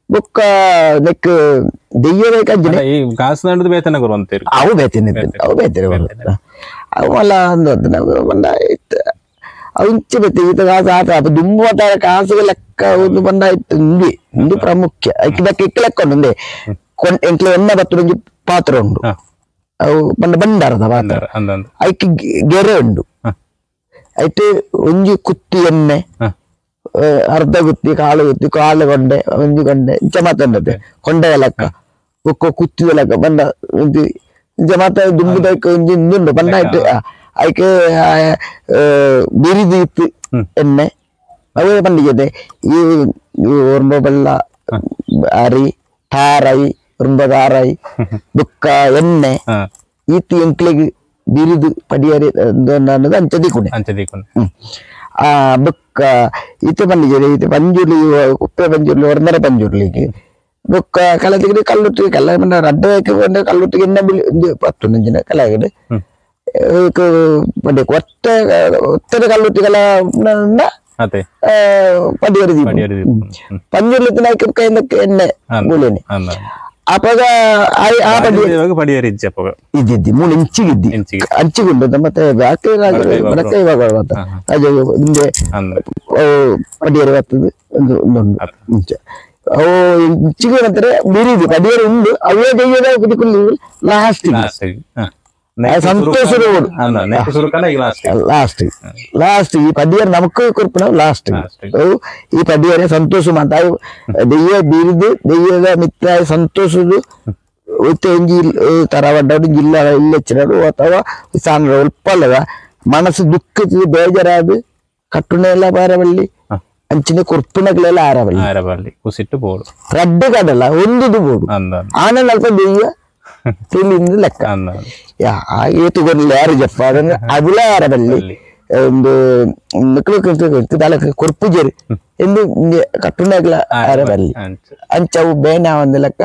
ಬೊಕ್ಕ ನೆಕ್ ದೆಯ್ಯ ಈ ಕಾಸು ಬೇತನ ಅಂತೀರಿ ಅವು ಬೇತೇನೆ ಅವು ಬೇತೇನೆ ಅವು ಅಲ್ಲ ಅಂದು ಬಂದ ಇತ್ತು ಅವು ಇಂಚೆ ಬೇತೆ ಈತ ಕಾಸು ಆತ ಅಪ್ಪ ದುಂಬು ಮಾತ ಕಾಸುಗೆ ಲೆಕ್ಕ ಒಂದು ಬಂದ ಇತ್ತು ಇಂದು ಇಂದು ಪ್ರಾಮುಖ್ಯ ಐಕ್ ಇಕ್ಕ ಲೆಕ್ಕ ಉಂಡು ಎಂಕ್ಲೆ ಎಣ್ಣೆ ಬತ್ತು ಒಂಜಿ ಪಾತ್ರ ಉಂಡು ಅವು ಬಂಡ ಬಂಡಾರದ ಪಾತ್ರ ಐಕ್ ಗೆರೆ ಉಂಡು ಐತೆ ಒಂಜಿ ಕುತ್ತಿ ಎಣ್ಣೆ ಅರ್ಧ ಗುತ್ತಿ ಕಾಳು ಗುತ್ತಿ ಕಾಳು ಕೊಂಡೆ ಒಂಜಿ ಕೊಂಡೆ ಇಂಚ ಮಾತಂಡತೆ ಕೊಂಡೆಯ ಲೆಕ್ಕ ಬೊಕ್ಕ ಕುತ್ತಿದ ಲೆಕ್ಕ ಬಂಡ ಒಂಜಿ ಇಂಚ ಮಾತ ದುಂಬುದೈಕ್ ಒಂಜಿ ಇಂದುಂಡು ಬಂಡ ಐತೆ ಐಕೆ ಬಿರಿದು ಇತ್ತು ಎಣ್ಣೆ ಅವೇ ಪಂಡಿಗೆ ಈ ಒರ್ಂಬ ಬೆಲ್ಲ ಅರಿ ತಾರೈ ಒರ್ಂಬ ಬುಕ್ಕ ಎಣ್ಣೆ ಈತಿ ಎಂಕ್ಲೆಗ್ ಬಿರಿದು ಪಡಿಯರಿ ಅಂಚ ದಿಕ್ಕುಂಡೆ ಆ ಬುಕ್ಕ ಈತ ಪಂಡಿಗೆ ಈತ ಪಂಜುರ್ಲಿ ಕುಪ್ಪೆ ಪಂಜುರ್ಲಿ ಒರ್ಮರ ಪಂಜುರ್ಲಿಗೆ ಬುಕ್ಕ ಕಲತಿಗೆ ಕಲ್ಲುಟ್ಟಿಗೆ ಕಲ್ಲ ಬಂಡ ರಡ್ಡ ಕಲ್ಲುಟ್ಟಿಗೆ ಎಣ್ಣೆ ಬಿಳಿ ಪತ್ತು ನಂಜಿನ ಕಲಾಗಡೆ ಪಂಡಿ ಒತ್ತ ಒತ್ತಡ ಕಲ್ಲುಟ್ಟಿಗೆಲ್ಲ ಪಡಿಯರಿ ಪಂಜುರ್ಲಿ ಎಣ್ಣೆ ಮೂಲೆನೆ ಅಪಗ ಆ ಪಡಿಯರಿ ಇದ್ದಿದ್ದಿ ಮೂಲೆ ಇಂಚಿಗಿದ್ದಿ ಅಂಚಿಗುಂಡು ಮತ್ತೆ ಬಡಕೆ ಇವಾಗ ಹಿಂದೆ ಪಡಿಯರಿ ಬರ್ತದೆ ಒಂದು ಒಂದುಂಡು ಮುಂಚೆ ಅವು ಇಂಚಿಗೆ ನಂತರ ಬಿರಿದು ಪಡಿಯರಿ ಉಂಡು ಅವೇ ದೆಯ್ಯದ ಲಾಸ್ಟ್ ಸಂತೋಷ ಲಾಸ್ಟ್ ಲಾಸ್ಟ್ ಈ ಪಡಿಯರ್ ನಮಕ್ ಕೊರ್ಪುನ ಲಾಸ್ಟ್ ಈ ಪಡಿಯರೆ ಸಂತೋಷ ಮಾತ ದೆಯ್ಯ ಬಿರಿದು ದೆಯ್ಯದ ಮಿತ್ರ ಸಂತೋಷದ ಒಂಜಿ ತರವಡ್ಡ ಜಿಲ್ಲ ಇಲ್ಲೆಚ್ಚಿನಾಡು ಅಥವಾ ಸಾನ ಉಲ್ಪಲ್ಲದ ಮನಸ್ಸು ದುಃಖದ ಬೇಜಾರಾದ ಕಟ್ಟುನೆಲ್ಲ ಬಾರವಲ್ಲಿ ಅಂಚಿನ ಕೊರ್ಪುನಗಳೆಲ್ಲ ಆರವಲ್ಲಿ ಆರವಲ್ಲಿ ಕುಸಿಟ್ಟು ಬೋಡು ರಡ್ಡು ಕಡಲ ಒಂದುದು ಬೋಡು ಆನಂದ ಅಲ್ಪ ದೆಯ್ಯ ತಿಳಿಯಿಂದ ಲೆಕ್ಕ ಏತುಗೊಂಡು ಯಾರು ಜಪ್ಪ ಅದನ್ನು ಅಗುಲ ಆರಬಲ್ಲಿ ಒಂದು ಕೊರ್ಪು ಜೇರಿ ಎಂದು ಕಟ್ಟುನಾಗ್ಲ ಆರಬಲ್ಲಿ ಅಂಚ ಅವು ಬೇನ ಒಂದು ಲೆಕ್ಕ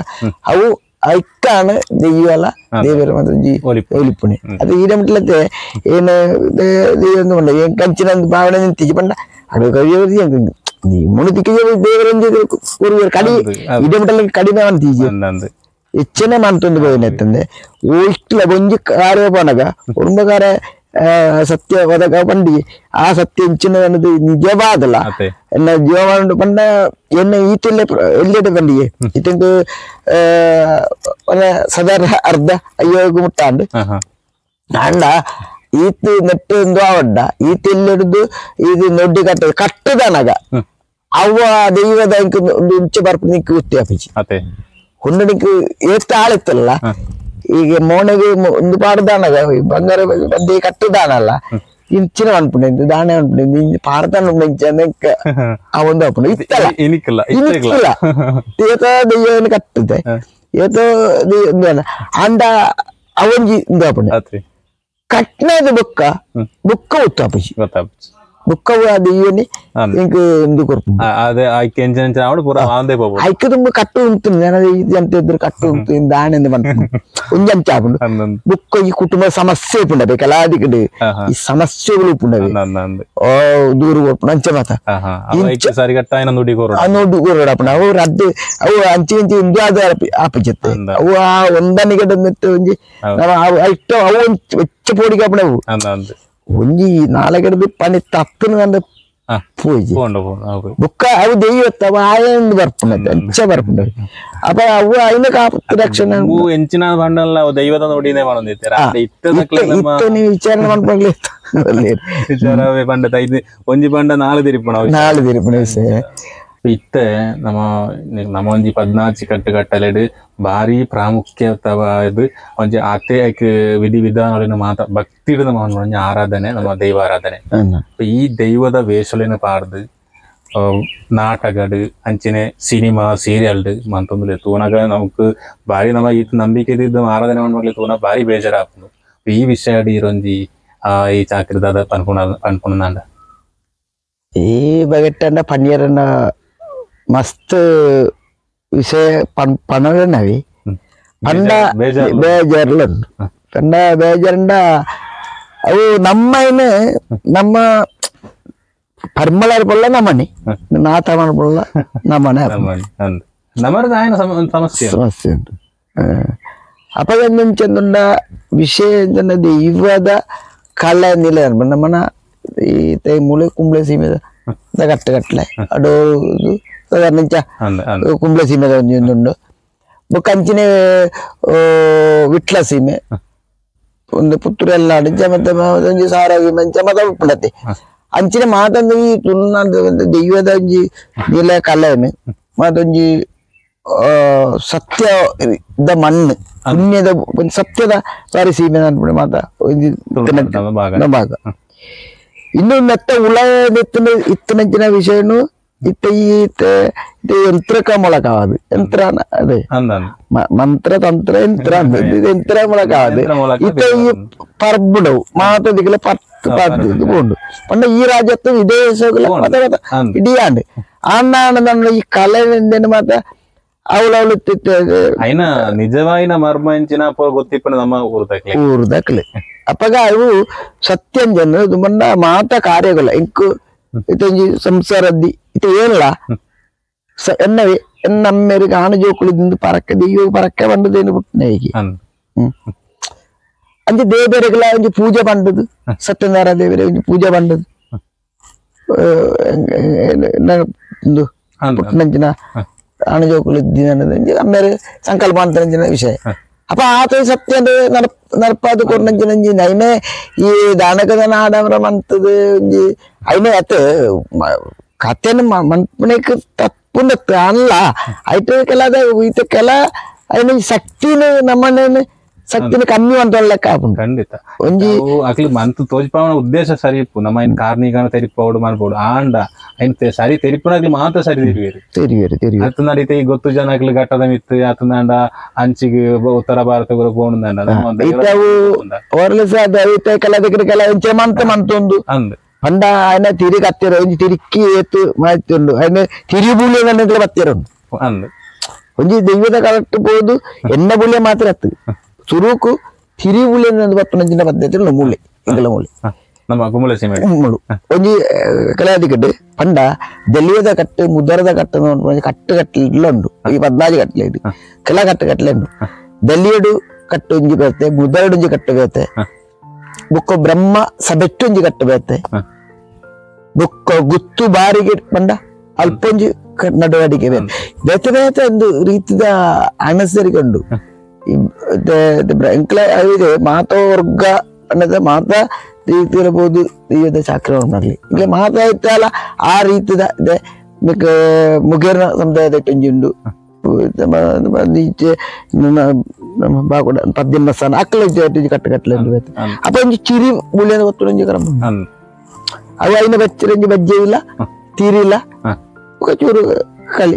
ಅವು ಐಕ್ಕಾണ് ದೆಯ್ಯಲ್ಲ ದೇವರ ಮಾತ್ರ ಜಿ ಒಲಿಪುಣೆ ಅದು ಈ ಮುಟ್ಲತ್ತೆ ಏನು ದೆಯ್ಯ ಏನು ಕಂಚಿನ ಭಾವನೆ ನಿಂತಿಜಿ ಪಂಡ ಅದು ಕವಿಯವರು ಮುಣು ತಿಕ್ಕಿಜೆ ದೇವರಂಜಿ ಕಡಿ ಇದೇ ಮುಟ್ಟಲ್ಲಿ ಕಡಿಮೆ ಅಂತೀಜಿ ಹೆಚ್ಚನೆ ಮಂತೊಂದು ಬೋಯಿನೆತ್ತಂದೆ ಇಷ್ಟಲ ಒಂಜಿ ಕಾರ್ಯ ಪನಗ ಉರ್ಂಬಕಾರ ಸತ್ಯ ಒದಗ ಪಂಡಿ ಆ ಸತ್ಯ ಇಂಚಿನ ಅನ್ನೋದು ನಿಜವಾದಲ್ಲ ಎನ್ನ ಜೀವಮಾನ ಪಂಡ ಎನ್ನ ಈತೆಲ್ಲ ಎಲ್ಲೆಡೆ ಪಂಡಿಗೆ ಇತಂಕು ಸಾಧಾರಣ ಅರ್ಧ ಅಯ್ಯೋಗು ಮುಟ್ಟಾಂಡು ಅಂಡ ಈತ್ ನೆಟ್ಟು ಒಂದು ಆವಡ್ಡ ಈತ ಎಲ್ಲೆಡ್ದು ಇದು ನೊಡ್ಡಿ ಕಟ್ಟ ಕಟ್ಟದನಗ ಅವ್ವ ದೈವದ ಒಂದು ಇಂಚೆ ಬರ್ಪು ನಿಂಕ್ ಗೊತ್ತಿ ಆಪಿಚಿ ಹೊಂಡಣಿಕೆ ಏತ್ತ ಆಳಿತ್ತಲ್ಲ ಈಗ ಮೋನೆಗೆ ಒಂದು ಪಾಡ್ದಾನಗ ಬಂಗಾರ ಬಂದಿ ಕಟ್ಟುದಾನಲ್ಲ ಇಂಚಿನ ಅನ್ಪುಣೆ ದಾನೆ ಅನ್ಪುಣೆ ಪಾರ್ದಾನ ಆ ಒಂದು ಅಪ್ಪುಣೆ ಇತ್ತಲ್ಲ ಇನಿಕ್ಕಿಲ್ಲ ಏತ ದೆಯ್ಯವನ್ನು ಕಟ್ಟುತ್ತೆ ಏತೋ ಅಂಡ ಅವೊಂಜಿ ಇಂದು ಅಪ್ಪುಣೆ ಕಟ್ನದು ಬೊಕ್ಕ ಬೊಕ್ಕ ಒತ್ತು ಅಪ್ಪುಜಿ ಬೊಕ್ಕ ದೆಯ್ಯನೆ ಇಂಕ್ ಇಂದು ಕೊರ್ಪು ಐಕ್ ತುಂಬ ಕಟ್ಟು ಉಂಟು ಅಂತ ಇದ್ರು ಕಟ್ಟು ಉಂಟು ದಾಣೆ ಒಂಜಿ ಅಂಚ ಆಪುಂಡು ಬೊಕ್ಕ ಈ ಕುಟುಂಬ ಸಮಸ್ಯೆ ಉಪ್ಪುಂಡವೆ ಕಲಾದಿಕಡೆ ಈ ಸಮಸ್ಯೆಗಳು ಉಪ್ಪುಂಡವೆ ಓ ದೂರ ಕೊರ್ಪುಂಡು ಅಂಚ ಮಾತ ನುಡಿ ಕೊರಡಪ್ಪಣ ಅವು ರದ್ದು ಅವು ಅಂಚೆ ಇಂಚೆ ಇಂದು ಆದ ಆಪುಜತ್ತೆ ಅವು ಆ ಒಂದನಿಗೆ ಒಂಜಿ ಇಷ್ಟ ಅವು ಹೆಚ್ಚು ಪೋಡಿಗೆ ಆಪುಂಡು ಅವು ಒಂಜಿ ನಾಲ್ಗೆಡ್ದು ಪನಿ ತಪ್ಪುನ ಪೂಜೆ ಬುಕ್ಕ ಅವು ದೈವತ್ತವ ಆಯಂದು ಬರ್ಪುಂಡ ಅಂಚ ಬರ್ಪುಂಡ ಅಪ್ಪ ಅವು ಐನ ಕಾಪತ್ತು ರಕ್ಷಣೆ ಎಂಚಿನ ಬಂಡಲ್ಲ ದೈವದ ನೋಡಿನೇ ಇತ್ತ ನೀವು ವಿಚಾರಣೆ ಮಾಡ್ಬಾಗ್ಲಿ ವಿಚಾರವೇ ಬಂಡ ಐದು ಒಂಜಿ ಬಂಡ ನಾಲ್ ತಿರುಪಣ ನಾಲ್ ತಿರುಪಣ ವಿಷಯ ಇತ್ತೆ ನಮ್ಮ ನಮ್ಮ ಒಂಜಿ ಪದ್ನಾಚಿ ಕಟ್ಟು ಕಟ್ಟಲೆಡು ಭಾರಿ ಪ್ರಾಮುಖ್ಯತವಾದ ಒಂಜಿ ಆತೆ ವಿಧಿ ವಿಧಾನಗಳಿನ ಮಾತ ಭಕ್ತಿಡು ನಮ್ಮ ಒಂಜಿ ಆರಾಧನೆ ನಮ್ಮ ದೈವ ಆರಾಧನೆ. ಈ ದೈವದ ವೇಷಲೇನ ಪಾಡ್ದು ನಾಟಕಡು ಅಂಚಿನೆ ಸಿನಿಮಾ ಸೀರಿಯಲ್ ಮಂತೊಂದುಲೆ ತೂನಗ ನಮಕ್ ಭಾರಿ ನಮ್ಮ ಈ ನಂಬಿಕೆ ಇದ್ದ ಆರಾಧನೆ ಮಾಡ್ಲಿ ತೂನ ಭಾರಿ ಬೇಜಾರಾಪುಂಡು. ಈ ವಿಷಯ ಇರೊಂಜಿ ಈ ಚಾಕ್ರಿದಾದ ಪನ್ಪುಣ ಪನ್ಪುಣಂಡ ಈ ಬಗೆಟ್ಟಂಡ ಪನ್ನಿಯರನ್ನ ಮಸ್ತ್ ವಿಷಯ ಪಣನವಿ ಪಂಡ ಬೇಜಾರ್ಲ ಪಂಡ ಬೇಜಾರಂಡ ಅವು ನಮ್ಮ ಏನು ನಮ್ಮ ಪರ್ಮಳರ್ ಪೊಲ್ಲ ನಮ್ಮನೆ ನಾತ ಪೊಲ್ಲ ನಮ್ಮನೆ ಸಮಸ್ಯೆ ಸಮಸ್ಯೆ ಉಂಟು. ಅಪ್ಪ ಚಂದುಂಡ ವಿಷಯ ದೈವದ ಕಲೆ ನಿಲ ನಮ್ಮನ ಈ ಮೂಲೆ ಕುಂಬ್ಳೆ ಸೀಮೆದ ಕಟ್ಟು ಕಟ್ಟಲೆ ಅಡೋ ಸಾಧಾರಣ ಕುಂಬ್ಳೆ ಸೀಮೆದ ಒಂದೊಂದುಂಡು ಬೊಕ್ಕ ಅಂಚಿನೆ ವಿಟ್ಲ ಸೀಮೆ ಒಂದು ಪುತ್ತೂರು ಎಲ್ಲ ಅಂಚ ಮತ್ತೆ ಒಂಜಿ ಸಾರ ಸೀಮೆ ಅಂಚ ಮತ್ತೆ ಉಪ್ಪುಂಡತ್ತೆ ಅಂಚಿನ ಮಾತೊಂದು ಈ ತುಳುನಾಡು ದೈವದ ಒಂಜಿ ನಿಲ ಕಲೆನು ಮಾತೊಂಜಿ ಸತ್ಯದ ಮಣ್ಣು ಪುಣ್ಯದ ಒಂದು ಸತ್ಯದ ಸಾರಿ ಸೀಮೆ ಅನ್ಬಿಡು ಮಾತ ಒಂಜಿ ಭಾಗ. ಇನ್ನು ಮೆತ್ತ ಉಳ ಇತ್ತನಂಚಿನ ವಿಷಯನು ಇತ್ತ ಈ ಯಂತ್ರಕ ಮೂಲಕ ಅದು ಯಂತ್ರ ಅದೇ ಮಂತ್ರ ತಂತ್ರ ಯಂತ್ರ ಯಂತ್ರ ಮೂಲಕ ಅದು ಇತ್ತ ಈ ಪರ್ಬುಡವು ಮಾತದಿಗಲ ಪತ್ತು ಪತ್ತು ಉಂಡು ಪಂಡ ಈ ರಾಜ್ಯತ್ತು ವಿದೇಶಗಳ ಇಡೀ ಆಂಡ್ ಆಂಡ ಈ ಕಲೆ ಮಾತ ಅವಳು అయినా ನಿಜವಾಯಿನ ಮರ್ಮ ಎಂಚಿನ ಗೊತ್ತಿಪ್ಪನ ನಮ್ಮ ಊರುದಕ್ಲೆ ಊರುದಕ್ಲೆ ಅಪ್ಪಗ ಅವು ಸತ್ಯಂ ಜನ ಬಂಡ ಮಾತ ಕಾರ್ಯಗಳ ಇಂಕು ಇತ್ತೊಂಜಿ ಸಂಸಾರದ್ದಿ ಇತ್ತ ಏನ್ಲ ಎನ್ನವೇ ಎನ್ನಮ್ಮೇರಿಗೆ ಆಣ ಜೋಕುಳಿದಿಂದ ಪರಕ್ಕೆ ದೆಯ್ಯೋ ಪರಕ್ಕೆ ಬಂದದೇನು ಪುಟ್ಟನೆ ಹೀಗೆ ಅಂಚೆ ದೇವರಿಗೆಲ್ಲ ಒಂಜಿ ಪೂಜೆ ಬಂದದು ಸತ್ಯನಾರಾಯಣ ದೇವರೇ ಒಂಜಿ ಪೂಜೆ ಬಂದದು ಪುಟ್ಟನಂಚಿನ ಆಣ ಜೋಕುಳು ಅಮ್ಮೇರು ಸಂಕಲ್ಪ ಅಂತ ವಿಷಯ. ಅಪ್ಪ ಆತ ಸತ್ಯ ನಡಪಾದು ಕೊರ್ನಂಚಿನಂಜಿ ನೈನೆ ಈ ದಾನಕದ ನಾಡವರ ಮಂತದ ಒಂಜಿ ಐನೆ ಅತ್ತ ಕಥೆನ ಮನ್ಪುಣಕ್ಕೆ ತಪ್ಪುಂಡತ್ತು ಅಲ್ಲ ಐತ ಕೆಲ ಈತ ಕೆಲ ಐನ ಶಕ್ತಿನ ನಮ್ಮನೆ ಶಕ್ತಿನ ಕಮ್ಮಿ ಅಂತ ಲೆಕ್ಕ ಆಪುಂಡು. ಖಂಡಿತ ಒಂಜಿ ಅಕ್ಲಿ ಮಂತ್ ತೋಜ್ಪಾವನ ಉದ್ದೇಶ ಸರಿ ಇಪ್ಪು ನಮ್ಮ ಇನ್ ಕಾರ್ನಿಕನ ತೆರಿಪೋಡು ಮನ್ಪೋಡು ಆಂಡ ಐನ್ ಸರಿ ತೆರಿಪುನಕ್ಲಿ ಮಾತ್ರ ಸರಿ ತೆರಿವೇರು ತೆರಿವೇರು ತೆರಿವೇರು ಅತ್ತಂಡ ಇತ್ತೆ ಈ ಗೊತ್ತು ಜನ ಅಕ್ಲಿ ಘಟ್ಟದ ಮಿತ್ತು ಅತ್ತಂಡ ಅಂಚಿಗೆ ಉತ್ತರ ಭಾರತ ಪೋಣುಂಡ ಕೆಲ ಒಂಚೆ ಮಂತ ಮಂತೊಂದು ಪಂಡ ಆಯ್ನ ತಿರಿ ಕತ್ತಿರ ಒಂಜಿ ತಿರುಕಿ ಏತು ಮಾಯ್ತುಂಡು ಆಯ್ನ ತಿರಿ ಬೂಲಿ ಬತ್ತಿರುಂಡು ಅಂದ್ ಒಂಜಿ ದೈವದ ಕರೆಕ್ಟ್ ಪೋದು ಎನ್ನ ಬುಳ್ಳೆ ಮಾತ್ರ ಅತ್ತು ಸುರುಕು ತಿರಿ ಬುಳ್ಳೆ ಬತ್ತುನಂಚಿನ ಪದ್ಧತಿ ಉಂಡು ಮೂಲೆ ಎಂಕಲ ಮೂಲೆ ನಮ್ಮ ಕುಂಬಳೆ ಸೀಮೆ ಮುಳು ಒಂಜಿ ಕಲಾದಿಕಟ್ಟು ಪಂಡ ದಲಿಯದ ಕಟ್ಟು ಮುದರದ ಕಟ್ಟು ಕಟ್ಟು ಕಟ್ಟಲೆ ಉಂಡು ಈ ಪದ್ನಾಜಿ ಕಟ್ಟಲೆ ಇದು ಕೆಲ ಕಟ್ಟು ಕಟ್ಟಲೆ ಉಂಡು ದಲಿಯಡು ಕಟ್ಟು ಒಂಜಿ ಬೇತೆ ಮುದರಡು ಒಂಜಿ ಕಟ್ಟು ಬೇತೆ ಬುಕ್ಕ ಬ್ರಹ್ಮ ಸಬೆಟ್ಟು ಒಂಜಿ ಕಟ್ಟು ಬೇತೆ ಬುಕ್ಕ ಗುತ್ತು ಬಾರಿಗೆ ಪಂಡ ಅಲ್ಪೊಂಜಿ ನಡುವಡಿಕೆ ಬೇತೆ ಬೇತೆ ಬೇತೆ ಒಂದು ರೀತಿದ ಅಣಸರಿಗೆ ಉಂಡು ಎಂಕಲ ಮಾತಾ ವರ್ಗ ಅನ್ನದ ಮಾತಾ ರೀತಿ ಇರಬಹುದು ದೈವದ ಚಾಕ್ರವನ್ನಾಗಲಿ ಈಗ ಮಾತಾ ಇತ್ತಲ್ಲ ಆ ರೀತಿದ ಮುಗೇರ್ನ ಸಮುದಾಯದ ಒಂಜಿ ಉಂಡು ಬಾಕುಡ ಪದ್ಯನ ಸ್ಥಾನ ಅಕ್ಕಲ ಕಟ್ಟು ಕಟ್ಟಲೆ ಉಂಡು ಅಪ್ಪ ಒಂಜಿ ಚಿರಿ ಬುಳ್ಳಿಯ ಒತ್ತು ಒಂಜಿ ಕ್ರಮ ಅವು ಐನ ಬಚ್ಚರಂಜಿ ಬಜ್ಜೆ ಇಲ್ಲ ತೀರಿಲ್ಲ ಚೂರು ಕಲಿ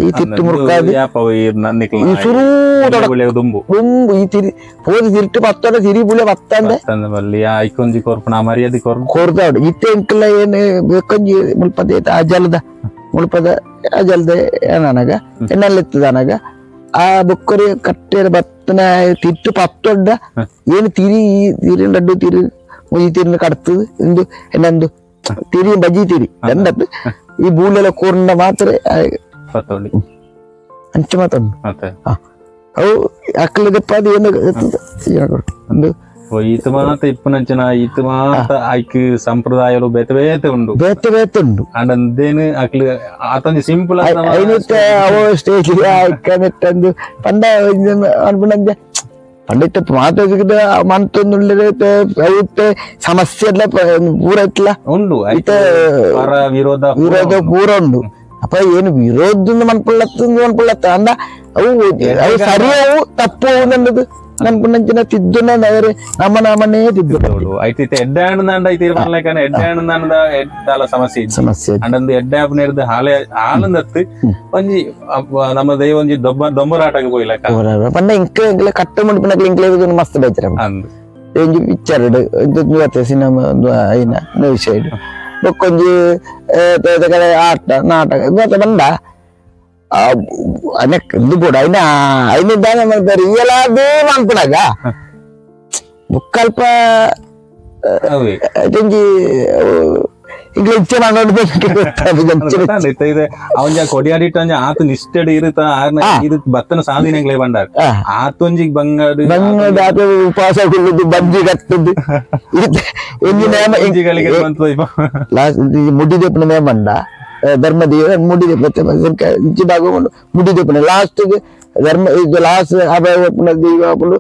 ಈ ತಿಟ್ಟು ಮುರುಕಾದು ಈ ಸುರು ದುಂಬು ದುಂಬು ಈ ತಿರಿ ಪೋದು ತಿರುಟು ಪತ್ತೊಂಡ ತಿರಿ ಬುಳ್ಳೆ ಪತ್ತಂದೆ ಮರ್ಯಾದೆ ಕೊರ್ದಾಡು ಇತ್ತೆ ಎಂಕಲ ಏನು ಬೇಕೊಂಜಿ ಮುಲ್ಪದ ಆ ಜಲದ ಮುಲ್ಪದ ಆ ಜಲದ ಏನನಗ ಎಣ್ಣೆಲ್ಲಿತ್ತದನಗ ಆ ಬೊಕ್ಕರಿ ಕಟ್ಟೆ ಬತ್ತನ ತಿಟ್ಟು ಪತ್ತೊಡ್ಡ ಏನು ತಿರಿ ತಿರಿ ಲಡ್ಡು ತಿರಿ ಮುಜಿ ತಿರಿನ ಕಡ್ತದು ಎಂದು ಎನ್ನಂದು ತಿರಿ ಬಜ್ಜಿ ತಿರಿ ಎಂದದ್ದು ಈ ಬೂಲೆಲ್ಲ ಕೋರ್ನ ಮಾತ್ರ ಅಂಚೆ ಮಾತೊಂಡು ಅವು ಅಕ್ಕಲದಪ್ಪ ಅದು ಏನು ಒಂದು ಈತ ಮಾತ ಇಪ್ಪನಂಚಿನ ಈತ ಮಾತ ಐಕ್ ಸಂಪ್ರದಾಯಲು ಬೇತೆ ಬೇತೆ ಉಂಡು ಬೇತೆ ಬೇತೆ ಉಂಡು ಅಂಡೇನು ಅಕ್ಲು ಆತೊಂಜಿ ಸಿಂಪಲ್ ಐನೂತ್ತ ಅವ ಸ್ಟೇಜ್ ಐಕನೆಟ್ಟಂದು ಪಂಡ ಅನ್ಪುನಂಜ ಪಂಡಿತ ಮಾತಾಡಿದ ಮಂತೊಂದುಳ್ಳೆ ಐತೆ ಸಮಸ್ಯೆ ಎಲ್ಲ ಪೂರ ಇತ್ತಲ್ಲ ಉಂಡು ಇತ್ತೆ ವಿರೋಧ ವಿರೋಧ ಪೂರ ಉಂಡು ಅಪ್ಪ ಏನು ವಿರೋಧ ಮನ್ಪುಳ್ಳತ್ತು ಮನ್ಪುಳ್ಳತ್ತ ಅಂದ ಅವು ಅವು ಸರಿಯವು ತಪ್ಪು ನನ್ನದು ನನ್ಪುನಂಚಿನ ತಿದ್ದುನ ನಮ್ಮ ನಾಮನೇ ತಿದ್ದು ಐತಿ ಎಡ್ಡೆ ಹಣ್ಣು ಐತಿ ಎಡ್ಡೆ ಹಣ್ಣು ಸಮಸ್ಯೆ ಸಮಸ್ಯೆ ಅಂಡಂದು ಎಡ್ಡೆ ಆಪನೇರ್ದು ಹಾಲೆ ಹಾಲಂದತ್ತು ಒಂಜಿ ನಮ್ಮ ದೈವ ಒಂಜಿ ದೊಬ್ಬ ದೊಂಬರಾಟಕ್ಕೆ ಪೋಯಿಲಕ್ಕ ಪಂಡ ಇಂಕ ಇಂಕ್ಲೆ ಕಟ್ಟ ಮುಡಿಪಿನಕ್ಲೆ ಇಂಕ್ಲೆ ಮಸ್ತ್ ಬೇಜಾರ ಅಂದು ಒಂಜಿ ಪಿಕ್ಚರ್ ಸಿನಿಮಾ ಐನ ಸೈಡ್ ಬೊಕ್ಕೊಂಜಿ ಆಟ ನಾಟಕ ಬಂದ ಅನೆಕ್ ಇದು ಬೋಡ ಐನ ಐನ ದಾನ ಮಾಡ್ತಾರೆ ರಿಯಲ್ ಮನ್ಪುನಾಗ ಬೊಕ್ಕಲ್ಪ ಒಂಜಿ ಇಂಗ್ಲ ಇಚ್ಛೆ ಮಾಡೋದು ಅವನ ಕೊಡಿಯಾಡಿಟ್ಟು ಒಂಜಿ ಆತ ನಿಷ್ಠೆಡ್ ಇರುತ್ತ ಇದು ಬತ್ತನ ಸಾಧಿನೆಂಗ್ಲೇ ಬಂಡಾರ ಆತೊಂಜಿ ಬಂಗಾಡು ಬಂಗಾಡು ಆತ ಉಪವಾಸ ಕೊಲ್ಲುದು ಬಂಜಿ ಕಟ್ಟುದು ಲಾಸ್ಟ್ ಮುಡಿದೆಪ್ಪನ ನೇಮಂಡ ಧರ್ಮದೇವ ಮುಡಿದೆಪ್ಪ ಭಾಗ ಮುಡಿದೆಪ್ಪನ ಲಾಸ್ಟ್ ಧರ್ಮ ಇದು ಲಾಸ್ಟ್ ಅಭಯ ದೈವ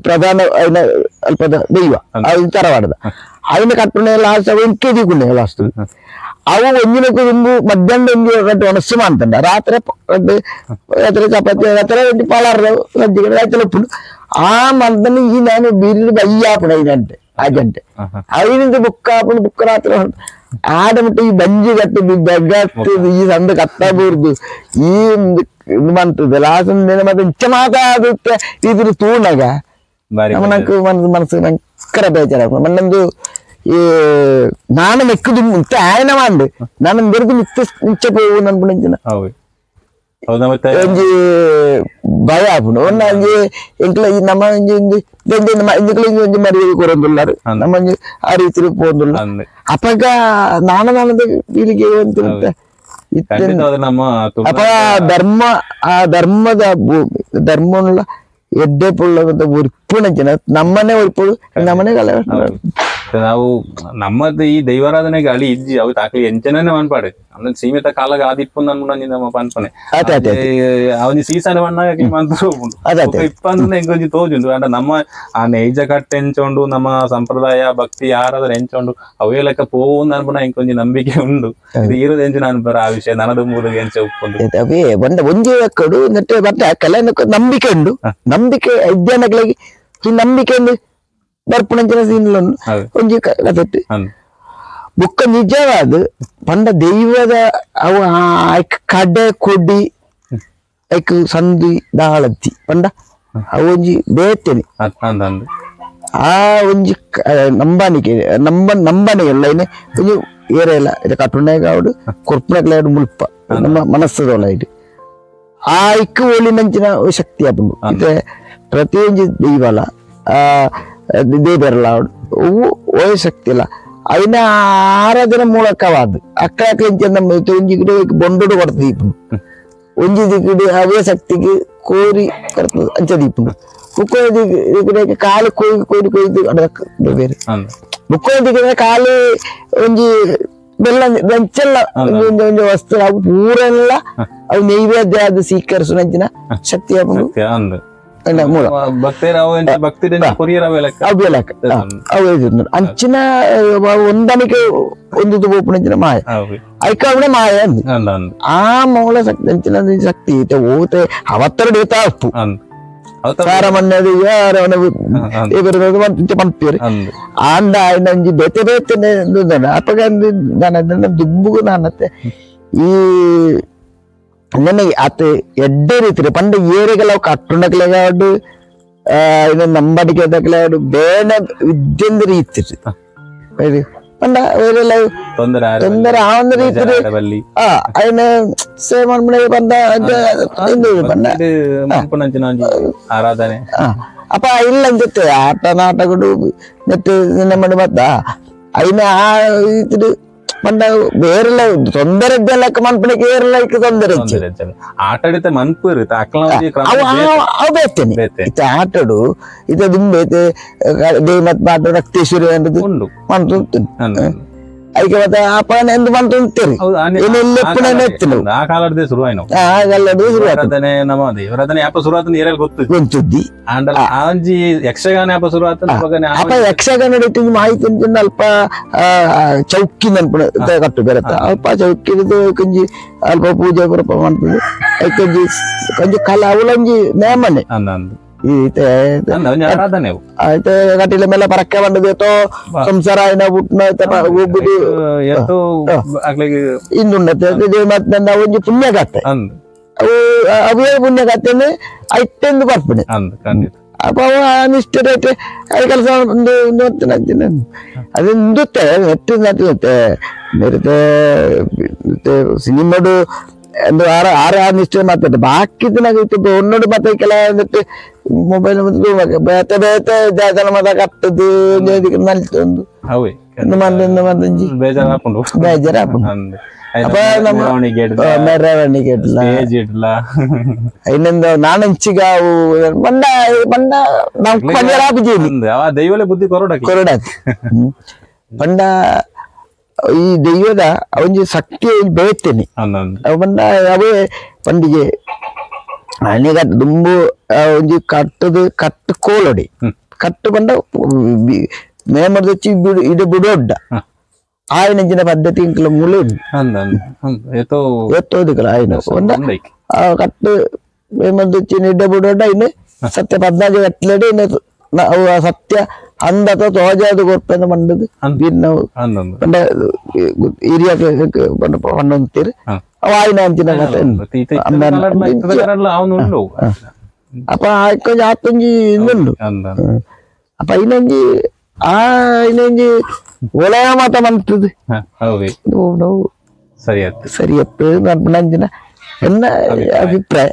ಪ್ರಧಾನ ಅಲ್ಪದ ದೈವ ಅದು ತರವಾಡದ അതിന് കട്ടുണ ലാസ്റ്റ് അവ എനിക്ക് എഴുതിക്കൊണ്ടേ ലാസ്റ്റ് ಅವು ಒಂಜಿನಕ್ಕೂ ದುಂಬು ಮಧ್ಯಾಹ್ನ ಒಂಜಿ ಗಂಟೆ ಒಣಸು ಮಾಡ್ತಂಡ ರಾತ್ರಿ ರಾತ್ರಿ ಚಪಾತಿ ರಾತ್ರಿ ಪಲಾರ ಸಜ್ಜಿಗೆ ರಾತ್ರಿ ಉಪ್ಪುಂಡು ಆ ಮಂದನ ಈ ನಾನು ಬೀರಿ ಬಯ್ಯಾಪುಣ 5 ಗಂಟೆ ಆ ಗಂಟೆ ಐನಿಂದ ಬುಕ್ಕ ಆಪುಂಡು ಬುಕ್ಕ ರಾತ್ರಿ ಆಡ ಮುಟ್ಟ ಈ ಬಂಜಿ ಕಟ್ಟು ಬೆಗ್ಗತ್ತು ಈ ಸಂದ ಕತ್ತ ಬೂರ್ದು ಈ ಮಂತದ ಲಾಸ್ಟ್ ಮತ್ತೆ ಇಂಚ ಮಾತಾಡುತ್ತೆ ಇದ್ರ ತೂಣಗ ನಮ್ಮನಕ್ಕೆ ಮನಸ್ಸು ಭಯಂಕರ ಬೇಜಾರಾಗ್ತದೆ. ಮನ್ನೊಂದು ಈ ನಾನು ಮೆಕ್ಕುದು ಮುತ್ತ ಆಯನ ಮಾಂಡು ನಾನು ಬೆರೆದು ಮಿತ್ತ ನಿಚ್ಚ ಪೋವು ಅನ್ಪುಣಂಚಿನ ಒಂಜಿ ಭಯ ಆಪುಂಡು. ಒನ್ನ ಒಂಜಿ ಎಂಕ್ಲ ಈ ನಮ್ಮ ಒಂಜಿ ಒಂಜಿ ಒಂಜಿ ಮರ್ಯಾದೆ ಕೊರೊಂದುಲ್ಲಾರು ನಮ್ಮ ಒಂಜಿ ಆ ರೀತಿ ಪೋಂದುಲ್ಲ. ಅಪಗ ನಾನ ನಾನದ ಪೀಳಿಗೆ ಅಂತ ಅಪ ಧರ್ಮ ಆ ಧರ್ಮದ ಧರ್ಮനുള്ള ಎಡ್ಡೆ ಪುಳ್ಳ ಉರ್ಪುಣಂಚಿನ ನಮ್ಮನೆ ಉರ್ಪುಡು ನಮ್ಮನೆ ಕಲೆ. ನಾವು ನಮ್ಮದು ಈ ದೈವಾರಾಧನೆಗೆ ಅಳಿ ಇಜ್ಜಿ ಅವು ತಾಕಲಿ ಎಂಚನೇ ಮನ್ಪಾಡು ಅಂದ್ರೆ ಸೀಮಿತ ಕಾಲಗ ಆದಿಪ್ಪು ಅನ್ಪುಣಂಜಿ ನಮ್ಮ ಪನ್ಪನೆ ಅವನಿ ಸೀಸನ್ ಮಣ್ಣಾಗ ಮಂತ್ರ ಇಪ್ಪಂದ್ರೆ ಎಂಕೊಂಜಿ ತೋಜುಂಡು. ಅಂಡ ನಮ್ಮ ಆ ನೈಜ ಕಟ್ಟೆ ಎಂಚೊಂಡು ನಮ್ಮ ಸಂಪ್ರದಾಯ ಭಕ್ತಿ ಆರಾಧನೆ ಎಂಚೊಂಡು ಅವೇ ಲೆಕ್ಕ ಪೋವು ಅನ್ಪುಣ ಎಂಕೊಂಜಿ ನಂಬಿಕೆ ಉಂಡು. ಇರೋದು ಎಂಚು ಅನ್ಪರ ಆ ವಿಷಯ ನನದು ಮೂಲ ಎಂಚ ಉಪ್ಪುಂಡು ಅವೇ ಬಂದ ಒಂಜಿ ಕಡು ಬಟ್ಟೆ ಕಲೆ ನಂಬಿಕೆ ಉಂಡು. ನಂಬಿಕೆ ವಿಜ್ಞಾನಗಳಿಗೆ ಈ ನಂಬಿಕೆ ಉಂಡು ಬರ್ಪುಣಂಚಿನ ಸೀನ್ಲನ್ನು ಒಂಜಿ ಕಥೆಟ್ಟು ಬುಕ್ಕ ನಿಜವಾದ ಪಂಡ ದೈವದ ಅವು ಐಕ್ ಕಡೆ ಕೊಡಿ ಐಕ್ ಸಂಧಿ ದಾಳತ್ತಿ ಪಂಡ ಅವು ಒಂಜಿ ಬೇತೇನೆ ಆ ಒಂಜಿ ನಂಬಾನಿಕೆ ನಂಬ ನಂಬನೆ ಎಲ್ಲ ಇನ್ನು ಒಂಜಿ ಏರೆಲ್ಲ ಇದು ಕಟ್ಟುಣೆಗ ಅವಡು ಕೊರ್ಪುಣಕ್ಲೆ ಮುಲ್ಪ ನಮ್ಮ ಮನಸ್ಸದೊಳ ಇದು ಆ ಐಕ್ ಒಳಿನಂಚಿನ ಶಕ್ತಿ ಆಪುಂಡು. ಇತ್ತೆ ಪ್ರತಿಯೊಂಜಿ ದೈವಲ ಆ ದೇವರಲ್ಲ ಅವು ಓಯ್ ಶಕ್ತಿ ಇಲ್ಲ ಅವಿನ ಆರಾಧನೆ ಮೂಲಕವಾದ ಅಕ್ಕ ನಮ್ಮ ಒಂಜಿ ಗಿಡ ಬೊಂಡೋಡು ಕೊಡ್ತ ದೀಪುಂಡು ಒಂಜಿ ದಿಕ್ಕಿಡು ಅವೇ ಶಕ್ತಿಗೆ ಕೋರಿ ಕೊಡ್ತದೆ ಅಂಚ ದೀಪುಂಡು. ಬುಕ್ಕ ದಿಕ್ಕಿಡ ಕಾಲು ಕೊಯ್ ಕೋರಿ ಕೊಯ್ದು ಬೇರೆ ಬುಕ್ಕ ದಿಕ್ಕಿದ್ರೆ ಕಾಲು ಒಂಜಿ ಬೆಲ್ಲ ಅಂಚೆಲ್ಲ ಒಂಜಿ ಒಂಜಿ ವಸ್ತು ಅವು ಪೂರೆಲ್ಲ ಅವು ನೈವೇದ್ಯ ಅದು ಸ್ವೀಕರಿಸುವಂಚಿನ ಶಕ್ತಿ ಆಪುಂಡು. ಅಂಚಿನ ಹೊಂದಾಣಿಕೆ ಹೊಂದಿದ್ದು ಪೋಪುಣಂಚಿನ ಮಾಯ ಐಕಾವಣೆ ಮಾಯ ಅಂದು ಆ ಮೂಲ ಶಕ್ತಿ ಅಂಚಿನ ಶಕ್ತಿ ಓತೆ ಅವತ್ತರ ಡೇತಾ ಉಪ್ಪು ಸಾರ ಮಣ್ಣದು ಪಂಪಿಯರು ಆಂಡ ಒಂಜಿ ಬೇತೆ ಬೇತೆ ಅಪಗ ನಾನು ದುಂಬುಗು ನಾನತ್ತೆ ಈ അങ്ങനെ അത് എഡ്ഡെ ರೀತಿ പണ്ട് ഏരിയകളെ കട്ടുണ്ടക്കളാട് ഇത് ನಂಬಡಿಕೆದಕ್ಲಾಡು ಬೇಡ ವಿದ್ಯಂದ ರೀತಿ ಪಂಡ ತೊಂದರೆ ಆವಂದ ರೀತಿ ಆ ಅಯ್ನ ಸೇವ್ ಮಾಡ್ಬಿಡ ಪಂಡ ಪಂಡ ಆರಾಧನೆ ಅಪ್ಪ ಇಲ್ಲ ಅಂಜತ್ತೆ ಆಟ ನಾಟಕಡು ನೆಟ್ಟು ನಮ್ಮ ಮತ್ತ ಅಯ್ನ ಆ ರೀತಿ ಪಂಡ ಬೇರೆಲ್ಲ ತೊಂದರೆ ಇದ್ದಲ್ಲ ಮನ್ಪಣಕ್ಕೆ ಏರೆಲ್ಲ ತೊಂದರೆ ಆಟಾಡಿತ ಮನ್ಪು ಇರುತ್ತೆ ಅವು ಬೇತೇನೆ ಇತ್ತ ಆಟಡು ಇತ ದುಂಬೆ ದೇವತ್ ಮಾತ್ರ ರಕ್ತೇಶ್ವರಿ ಅನ್ನೋದು ಮಂತು ಅದಕ್ಕೆ ಮತ್ತೆ ಅಪ್ಪನ ಎಂದು ಮಂತು ಉಂಟೇರಿ ಆ ಕಾಲದ ಶುರು ಆಯ್ತು ಆ ಕಾಲದ ಶುರು ನಮ್ಮ ದೇವರಾಧನೆ ಯಾಪ ಶುರು ಆತನ ಏರಿಯಲ್ಲಿ ಗೊತ್ತು ಗೊತ್ತುದ್ದಿ ಆಂಜಿ ಯಕ್ಷಗಾನ ಯಾಪ ಶುರು ಆತನ ಅಪ್ಪ ಯಕ್ಷಗಾನ ಮಾಹಿತಿ ಅಲ್ಪ ಚೌಕಿ ನೆನಪು ಕಟ್ಟು ಬೇರೆ ಅಲ್ಪ ಚೌಕಿದು ಕಂಜಿ ಅಲ್ಪ ಪೂಜೆ ಬರಪ ಮಾಡ್ತದೆ ಕಂಜಿ ಕಂಜಿ ಕಲ ಅವಲಂಜಿ ನೇಮನೆ ಕಟ್ಟಿಲ ಮೇಲೆ ಪರಕ್ಕೆ ಬಂದದ್ದು ಸಂಸಾರ ಇಂದುಂಡತೆ ಮತ್ತೆ ಒಂಜಿ ಪುಣ್ಯಕತೆ ಅವು ಅವೇ ಪುಣ್ಯಕತೆ ಐಟೆಂದು ಬರ್ಪಣೆ ಅಪ್ಪ ಅವ ನಿಷ್ಠೆ ಕೆಲಸ ಅದೆಂದುತ್ತೆ ನೆಟ್ಟು ನಟ್ಟಿರುತ್ತೆ ಸಿನಿಮಾಡು ಎಂದು ಆರ ಆರ ಆ ನಿಷ್ಠೆ ಮಾತಾಡ ಬಾಕಿ ದಿನ ಒನ್ನೋಡು ಮತ್ತೆ ಕೆಲ ಮೊಬೈಲ್ ಬೇತೆ ಬೇತೆ ಜಾತನ ಮತ ಕಟ್ಟದು ನಲ್ತೊಂದು ಮಂದಿ ಬೇಜಾರಾಪುಂಡು ಬೇಜಾರಾಪುಂಡು ಅಪ್ಪ ನಮ್ಮ ಮೆರವಣಿಗೆ ಇಡ್ಲ ಇನ್ನೊಂದು ನಾನಂಚಿಗಾವು ಬಂಡ ಬಂಡ ನಾವು ಪಂಜರಾಪು ದೈವಲೆ ಬುದ್ಧಿ ಕೊರಡ ಕೊರಡ ಪಂಡ ಈ ದೈವದ ಒಂಜಿ ಶಕ್ತಿ ಬೇತೇನೆ ಪಂಡ ಅವೇ ಪಂಡಿಗೆ ಅನೇಕ ದುಂಬು ಒಂಜಿ ಕಟ್ಟದು ಕಟ್ಟು ಕೋಲೊಡಿ ಕಟ್ಟು ಪಂಡ ನೇಮರ್ದಚ್ಚಿ ಇಡ ಬಿಡೊಡ್ಡ ಆಯನಂಚಿನ ಪದ್ಧತಿ ಇಂಕಲ ಮೂಲೆ ಎತ್ತೋದಿಕಲ ಆಯನ ಒಂದ ಕಟ್ಟು ನೇಮರ್ದಚ್ಚಿ ಇಡ ಬಿಡೊಡ್ಡ ಇನ್ನು ಸತ್ಯ ಪದ್ನಾಜಿ ಕಟ್ಲಡಿ ಇನ್ನು ಅವು ಸತ್ಯ ಅಂದತ ತೋಜಾದ ಗೊಪ್ಪೆಂದ ಮಂಡದು ಪಂಡ ಏರಿಯಾ ಪಂಡೊಂತೀರಿ ಅವು ಆಯ್ನ ಅಂಚಿನ ಕತೆ ಅಪ್ಪ ಕೊಂಚ ಆತೊಂಜಿ ಇಂದುಂಡು ಅಪ್ಪ ಇನ್ನೊಂಜಿ ಆ ಇನ್ನೊಂಜಿ ಒಲಯ ಮಾತ ಮಂತದು ಸರಿ ಸರಿ ನಂಜಿನ ಎನ್ನ ಅಭಿಪ್ರಾಯ.